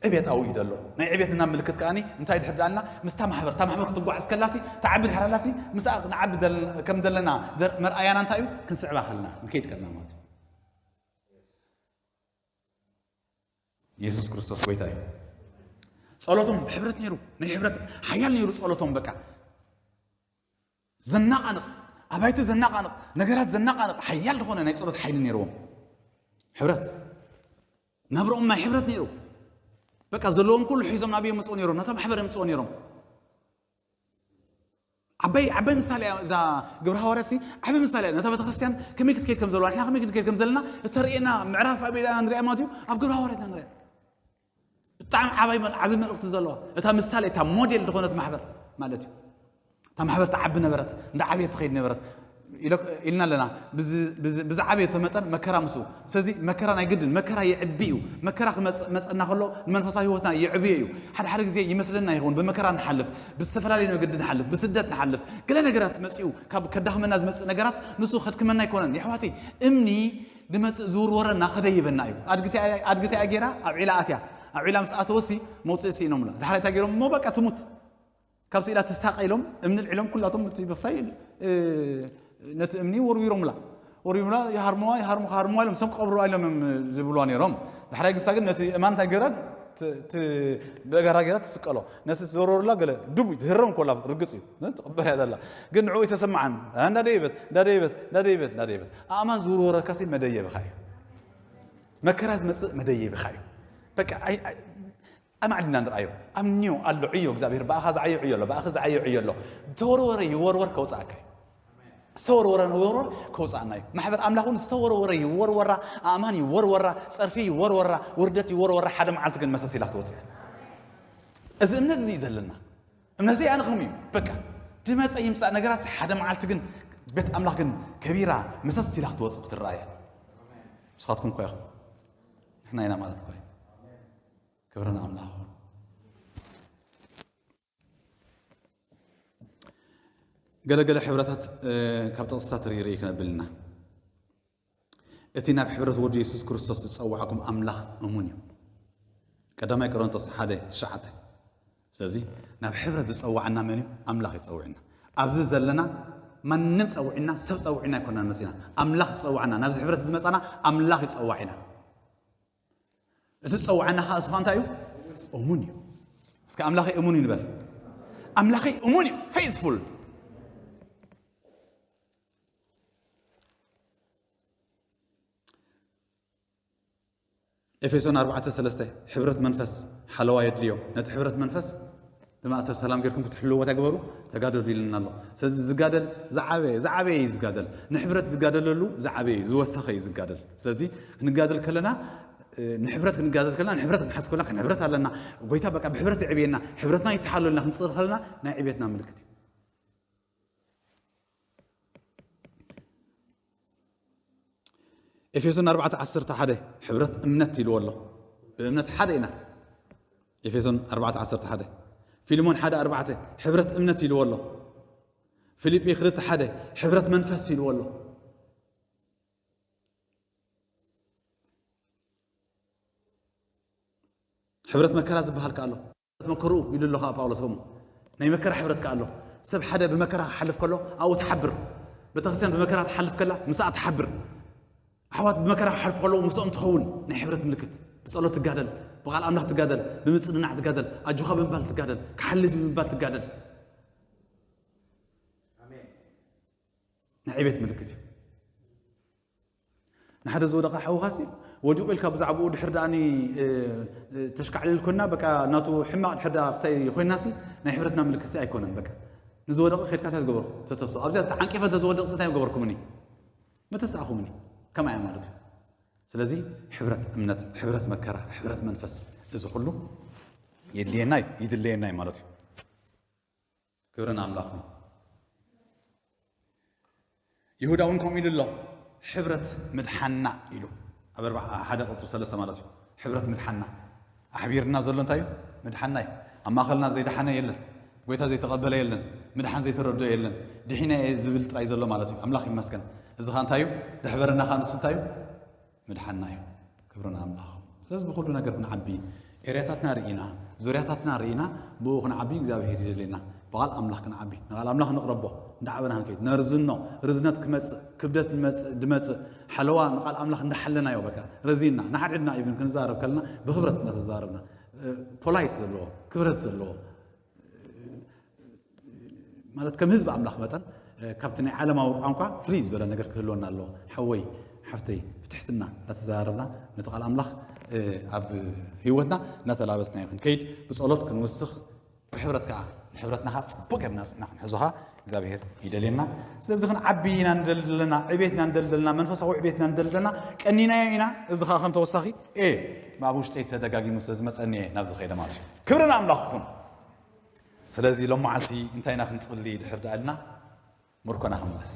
ዕቤት ኣብኡ እዩ ዘሎ። ናይ ዕቤትና ምልክት ከኣ እንታይ ድሕር ዳልና ምስታ ማሕበር እታ ማሕበር ክትጓዓዝ ከላሲ ተዓቢ ድሕር ኣላሲ ምስኣ ንዓቢ ደል- ከም ዘለና ዘር- መርኣያና እንታይ እዩ? ክንስዕባ ከለና ንከይድ ከለና ማለት እዩ። የሱስ ክርስቶስ ጎይታ እዩ። ጸሎቶም ብሕብረት ነይሩ። ናይ ሕብረት ሓያል ነይሩ ጸሎቶም። በቃ ዘናቓንቕ ኣባይቲ ዘናቓንቕ ነገራት ዘናቓንቕ ሓያል ዝኾነ ናይ ጸሎት ሓይሊ ነይርዎም። ሕብረት ናብረኦም ናይ ሕብረት ነይሩ። በቃ ዘለዎም ኩሉ ሒዞም ናብዮም መፅኡ ነይሮም ናታ ማሕበር እዮም መፅኡ ነይሮም። ዓባይ ዓባይ ምሳሌ እያ እዛ ግብረ ሃዋርያት ሲ ዓባይ ምሳሌ እያ ነታ ቤተክርስትያን ከመይ ክትከይድ ከም ዘለዋ ንሕና ከመይ ክንከይድ ከም ዘለና እተርእየና ምዕራፍ ኣበይ ኢና ንሪኣ ማለት እዩ ኣብ ግብረ ሃዋርያት ኢና ንሪኣ። ብጣዕሚ ዓባይ መል- ዓብይ መልእኽቲ ዘለዋ እታ ምሳሌ እታ ሞዴል ዝኾነት ማሕበር ማለት እዩ። እታ ማሕበር ትዓቢ ነበረት እንዳ ዓብየት ትኸይድ ነበረት ኢሎ- ኢልና ኣለና። ብዝ- ብዝ- ብዝዓበየ እቶ መጠን መከራ ምስኡ። ስለዚ መከራ ናይ ግድን መከራ ይዕቢ እዩ። መከራ ክመጽእ መጸና ከሎ ንመንፈሳዊ ህይወትና ይዕብዮ እዩ። ሓደ ሓደ ግዜ ይመስለና ይኸውን ብመከራ ንሓልፍ፣ ብዝተፈላለዩ መገዲ ንሓልፍ፣ ብስደት ንሓልፍ፣ ገለ ነገራት መጺኡ ካብ ከዳኽመና ዝመጽእ ነገራት ንሱ ከድክመና ኣይኮነን። የሕዋተይ እምኒ ድመጽእ ዝውርወረና ክደይበና እዩ። ኣድግቲ ኣድግቲ ገይራ ኣብ ዒላ ኣትያ ኣብ ዒላ ምስ ኣተወሲ መውፅእ ስኢኖምላ። ዳሕራይ እንታይ ገይሮም እሞ በቃ ትሙት ካብ ስኢላ ትሳቀ ኢሎም እምኒ ልዒሎም ኩላቶም እቲ በፍሳይ እ፣ ነቲ እምኒ ወርዊሮምላ። ወርዊሮምላ ይሃርሙዋ ይሃርሙ ክሃርሙዋ ኢሎም ሰም ክቐብሩዋ ኢሎም እዮም ዝብሉዋ ነይሮም። ዳሕራይ ግሳ ግን ነቲ እማን እንታይ ገይራ ት- ት- ብእጋራ ገይራ ትስቀሎ። ነቲ ዝወረሩላ ገለ ድቡ ትህረም ኮላ ርግፅ እዩ። ትቕበር እያ ዘላ። ግን ንዕኡ ይተሰምዓን እንዳደይበት እንዳደይበት እንዳደይበት እንዳደይበት ኣእማን ዝውርወረካሲ መደየብኻ እዩ። መከራ ዝመፅእ መደየብኻ እዩ። በቃ ኣይ- ኣይ- ኣማዕዲና ንርኣዮ። ኣምንዮ ኣሎ ዕዮ እግዚኣብሔር፣ ብኣኻ ዝዓዮ ዕዮ ኣሎ፣ ብኣኺ ዝዓዮ ዕዮ ኣሎ። ዝተወርወረ ይወርወር ከውፅኣካ እዩ። ዝተወርወረ ንወርወር ከውፅኣና እዩ። ማሕበር ኣምላኽ እውን ዝተወርወረ ይወርወራ፣ ኣእማን ይወርወራ፣ ፀርፊ ይወርወራ፣ ውርደት ይወርወራ፣ ሓደ መዓልቲ ግን መሰስ ኢላ ክትወፅእ እያ። እዚ እምነት እዚ እዩ ዘለና። እምነተይ ኣነ ከምኡ እዩ። በቃ ድመፀ ይምፃእ ነገራት ሓደ መዓልቲ ግን ቤት ኣምላኽ ግን ከቢራ መሰስ ኢላ ክትወፅእ ክትረኣየ። ንስኻትኩም እኮ ኢኹም። ንሕና ኢና ማለት እኮ እዩ። ክብሪ ንኣምላኽ ይኹን። ገለገለ ሕብረታት ካብ ጥቕስታት ርኢርእ ክነብልና እቲ ናብ ሕብረት ወዲ የሱስ ክርስቶስ ዝጸዋዕኩም ኣምላኽ እሙን እዩ። ቀዳማይ ቆሮንቶስ ሓደ ትሽዓተ። ስለዚ ናብ ሕብረት ዝጸዋዕና መን እዩ? ኣምላኽ እዩ ዝጸውዕና። ኣብዚ ዘለና ማንም ጸውዕና፣ ሰብ ጸውዕና ኣይኮናን መጺና። ኣምላኽ ዝጸዋዕና፣ ናብዚ ሕብረት ዝመጻና ኣምላኽ እዩ ጸዋዒና። እቲ ዝጸዋዕና ኸኣ እሱ እንታይ እዩ? እሙን እዩ። እስከ ኣምላኸይ እሙን እዩ ንበል። ኣምላኸይ እሙን እዩ፣ ፌይስፉል። ኤፌሶን ኣርባዕተ ሰለስተ ሕብረት መንፈስ ሓለዋ የድልዮ። ነቲ ሕብረት መንፈስ ብማእሰር ሰላም ጌርኩም ክትሕልዎ እንታይ ግበሩ? ተጋደሉ ኢልና ኣሎ። ስለዚ ዝጋደል ዝዓበየ፣ ዝዓበየ እዩ ዝጋደል። ንሕብረት ዝጋደለሉ ዝዓበየ እዩ፣ ዝወሰኸ እዩ ዝጋደል። ስለዚ ክንጋደል ከለና፣ እ፣ ንሕብረት ክንጋደል ከለና፣ ንሕብረት ክንሓዝ ከለና፣ ክንሕብረት ኣለና። ጎይታ በቃ ብሕብረት የዕብየና፣ ሕብረትና ይተሓለልና ክንጽል ከለና ናይ ዕብየትና ምልክት እዩ። ኤፌሶን ኣርባዕተ ዓሰርተ ሓደ ሕብረት እምነት ኢልዎ ኣሎ። ብእምነት ሓደ ኢና። ኤፌሶን ኣርባዕተ ዓሰርተ ሓደ። ፊልሞን ሓደ ኣርባዕተ ሕብረት እምነት ኢልዎ ኣሎ። ፊልጲ ክልተ ሓደ ሕብረት መንፈስ ኢልዎ ኣሎ። ሕብረት መከራ ዝበሃል ከኣ ኣሎ። መከርኡ ኢሉ ኣሎ ከኣ ጳውሎስ ከምኡ። ናይ መከራ ሕብረት ከኣ ኣሎ። ሰብ ሓደ ብመከራ ክሓልፍ ከሎ ኣብኡ ትሓብር። ቤተክርስትያን ብመከራ ትሓልፍ ከላ ምስኣ ትሓብር። ኣሕዋት ብመከራ ክሓልፉ ከለዉ ምስኦም ትኸውን ናይ ሕብረት ምልክት። ብጸሎት ትጋደል፣ ብቓል ኣምላኽ ትጋደል፣ ብምጽንናዕ ትጋደል፣ ኣጆኻ ብምባል ትጋደል፣ ክሓልፍ ብምባል ትጋደል። ናይ ዕቤት ምልክት እዩ። ንሓደ ዝወደቐ ሓውኻሲ ወዲቑ ኢልካ ብዛዕባኡ ድሕር ደኣኒ፣ እ፣ እ፣ ተሽካዕልል ኮይና፣ በቃ ናቱ ሕማቕ ድሕር ደኣ ክሳይ ኮይናሲ ናይ ሕብረትና ምልክትሲ ኣይኮነን። በቃ ንዝወደቐ ከድካሲ ዝገበርኩ ተተስኦ። ኣብዚኣ ተዓንቂፈ እንተዝወድቕሲ እንታይ ምገበርኩምኒ? መተስኣኹምኒ። ከምኣ እያ ማለት እዩ። ስለዚ ሕብረት እምነት፣ ሕብረት መከራ፣ ሕብረት መንፈስ፣ እዚ ኩሉ የድልየና እዩ፣ ይድለየና እዩ ማለት እዩ። ክብሪ ንኣምላኽ ይኹን። ይሁዳ እውን ከምኡ ኢሉ ኣሎ፣ ሕብረት ምድሓና ኢሉ። ኣብ ኣርባዓ ሓደ ቁጽሪ ሰለስተ ማለት እዩ። ሕብረት ምድሓና። ኣሕቢርና ዘሎ እንታይ እዩ? ምድሓና እዩ። ኣብ ማእከልና ዘይደሓነ የለን። ጎይታ ዘይተቐበለ የለን። ምድሓን ዘይተረድኦ የለን። ድሒነ እየ ዝብል ጥራይ ዘሎ ማለት እዩ። ኣምላኽ ይመስገን። እዚ ኸኣ እንታይ እዩ? ደሕበረና ኸኣ ንሱ እንታይ እዩ? ምድሓና እዩ። ክብሪ ንኣምላኽ። ስለዚ ብኹሉ ነገር ክንዓቢ፣ ኤርያታትና ርኢና፣ ዙርያታትና ርኢና፣ ብኡ ክንዓቢ እግዚኣብሄር ይደልየና። ብቓል ኣምላኽ ክንዓቢ፣ ንቓል ኣምላኽ ንቕረቦ፣ እንዳዓበና ክንከይድ፣ ነርዝኖ፣ ርዝነት ክመጽእ፣ ክብደት ንመጽእ፣ ድመጽእ፣ ሓለዋ ንቓል ኣምላኽ እንዳሓለናዮ፣ በቃ፣ ረዚንና፣ ንሓድሕድና ኢቭን ክንዛረብ ከለና፣ ብኽብረት እንዳተዛረብና፣ እ፣ ፖላይት ዘለዎ፣ ክብረት ዘለዎ፣ ማለት ከም ህዝቢ ኣምላኽ መጠን፣ እ፣ ካብቲ ናይ ዓለማዊ ቋንቋ ፍልይ ዝበለ ነገር ክህልወና ኣለዎ። ሓወይ፣ ሓፍተይ፣ ብትሕትና እንዳተዘራረብና ነቲ ቃል ኣምላኽ፣ እ፣ ኣብ ህይወትና እንዳተላበስናዮ ክንከይድ፣ ብጸሎት ክንውስኽ፣ ብሕብረት ከኣ፣ ንሕብረትና ከኣ ጽቡቕ ጌርና ኣጽኒዕና ክንሕዞ ከኣ እግዚኣብሔር ይደልየና። ስለዚ ክንዓቢ ኢና ንደሊ ዘለና፣ ዕቤትና ንደሊ ዘለና፣ መንፈሳዊ ዕቤትና ንደሊ ዘለና፣ ቀኒናዮ ኢና። እዚ ከኣ ከም ተወሳኺ፣ ኤ፣ ኣብ ውሽጠይ ተደጋጊሙ ስለ ዝመጸኒ እየ ናብዚ ከይደ ማለት እዩ። ክብሪ ንኣምላኽ ይኹን። ስለዚ ሎም መዓልቲ እንታይ ኢና ክንጽሊ ድሕር ደኣ ኢልና ምርኮና ክንምለስ።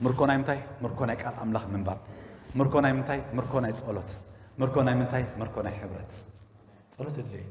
ምርኮ ናይ ምንታይ? ምርኮ ናይ ቃል ኣምላኽ ምንባብ። ምርኮ ናይ ምንታይ? ምርኮ ናይ ጸሎት። ምርኮ ናይ ምንታይ? ምርኮ ናይ ሕብረት። ጸሎት የድልዮ እዩ።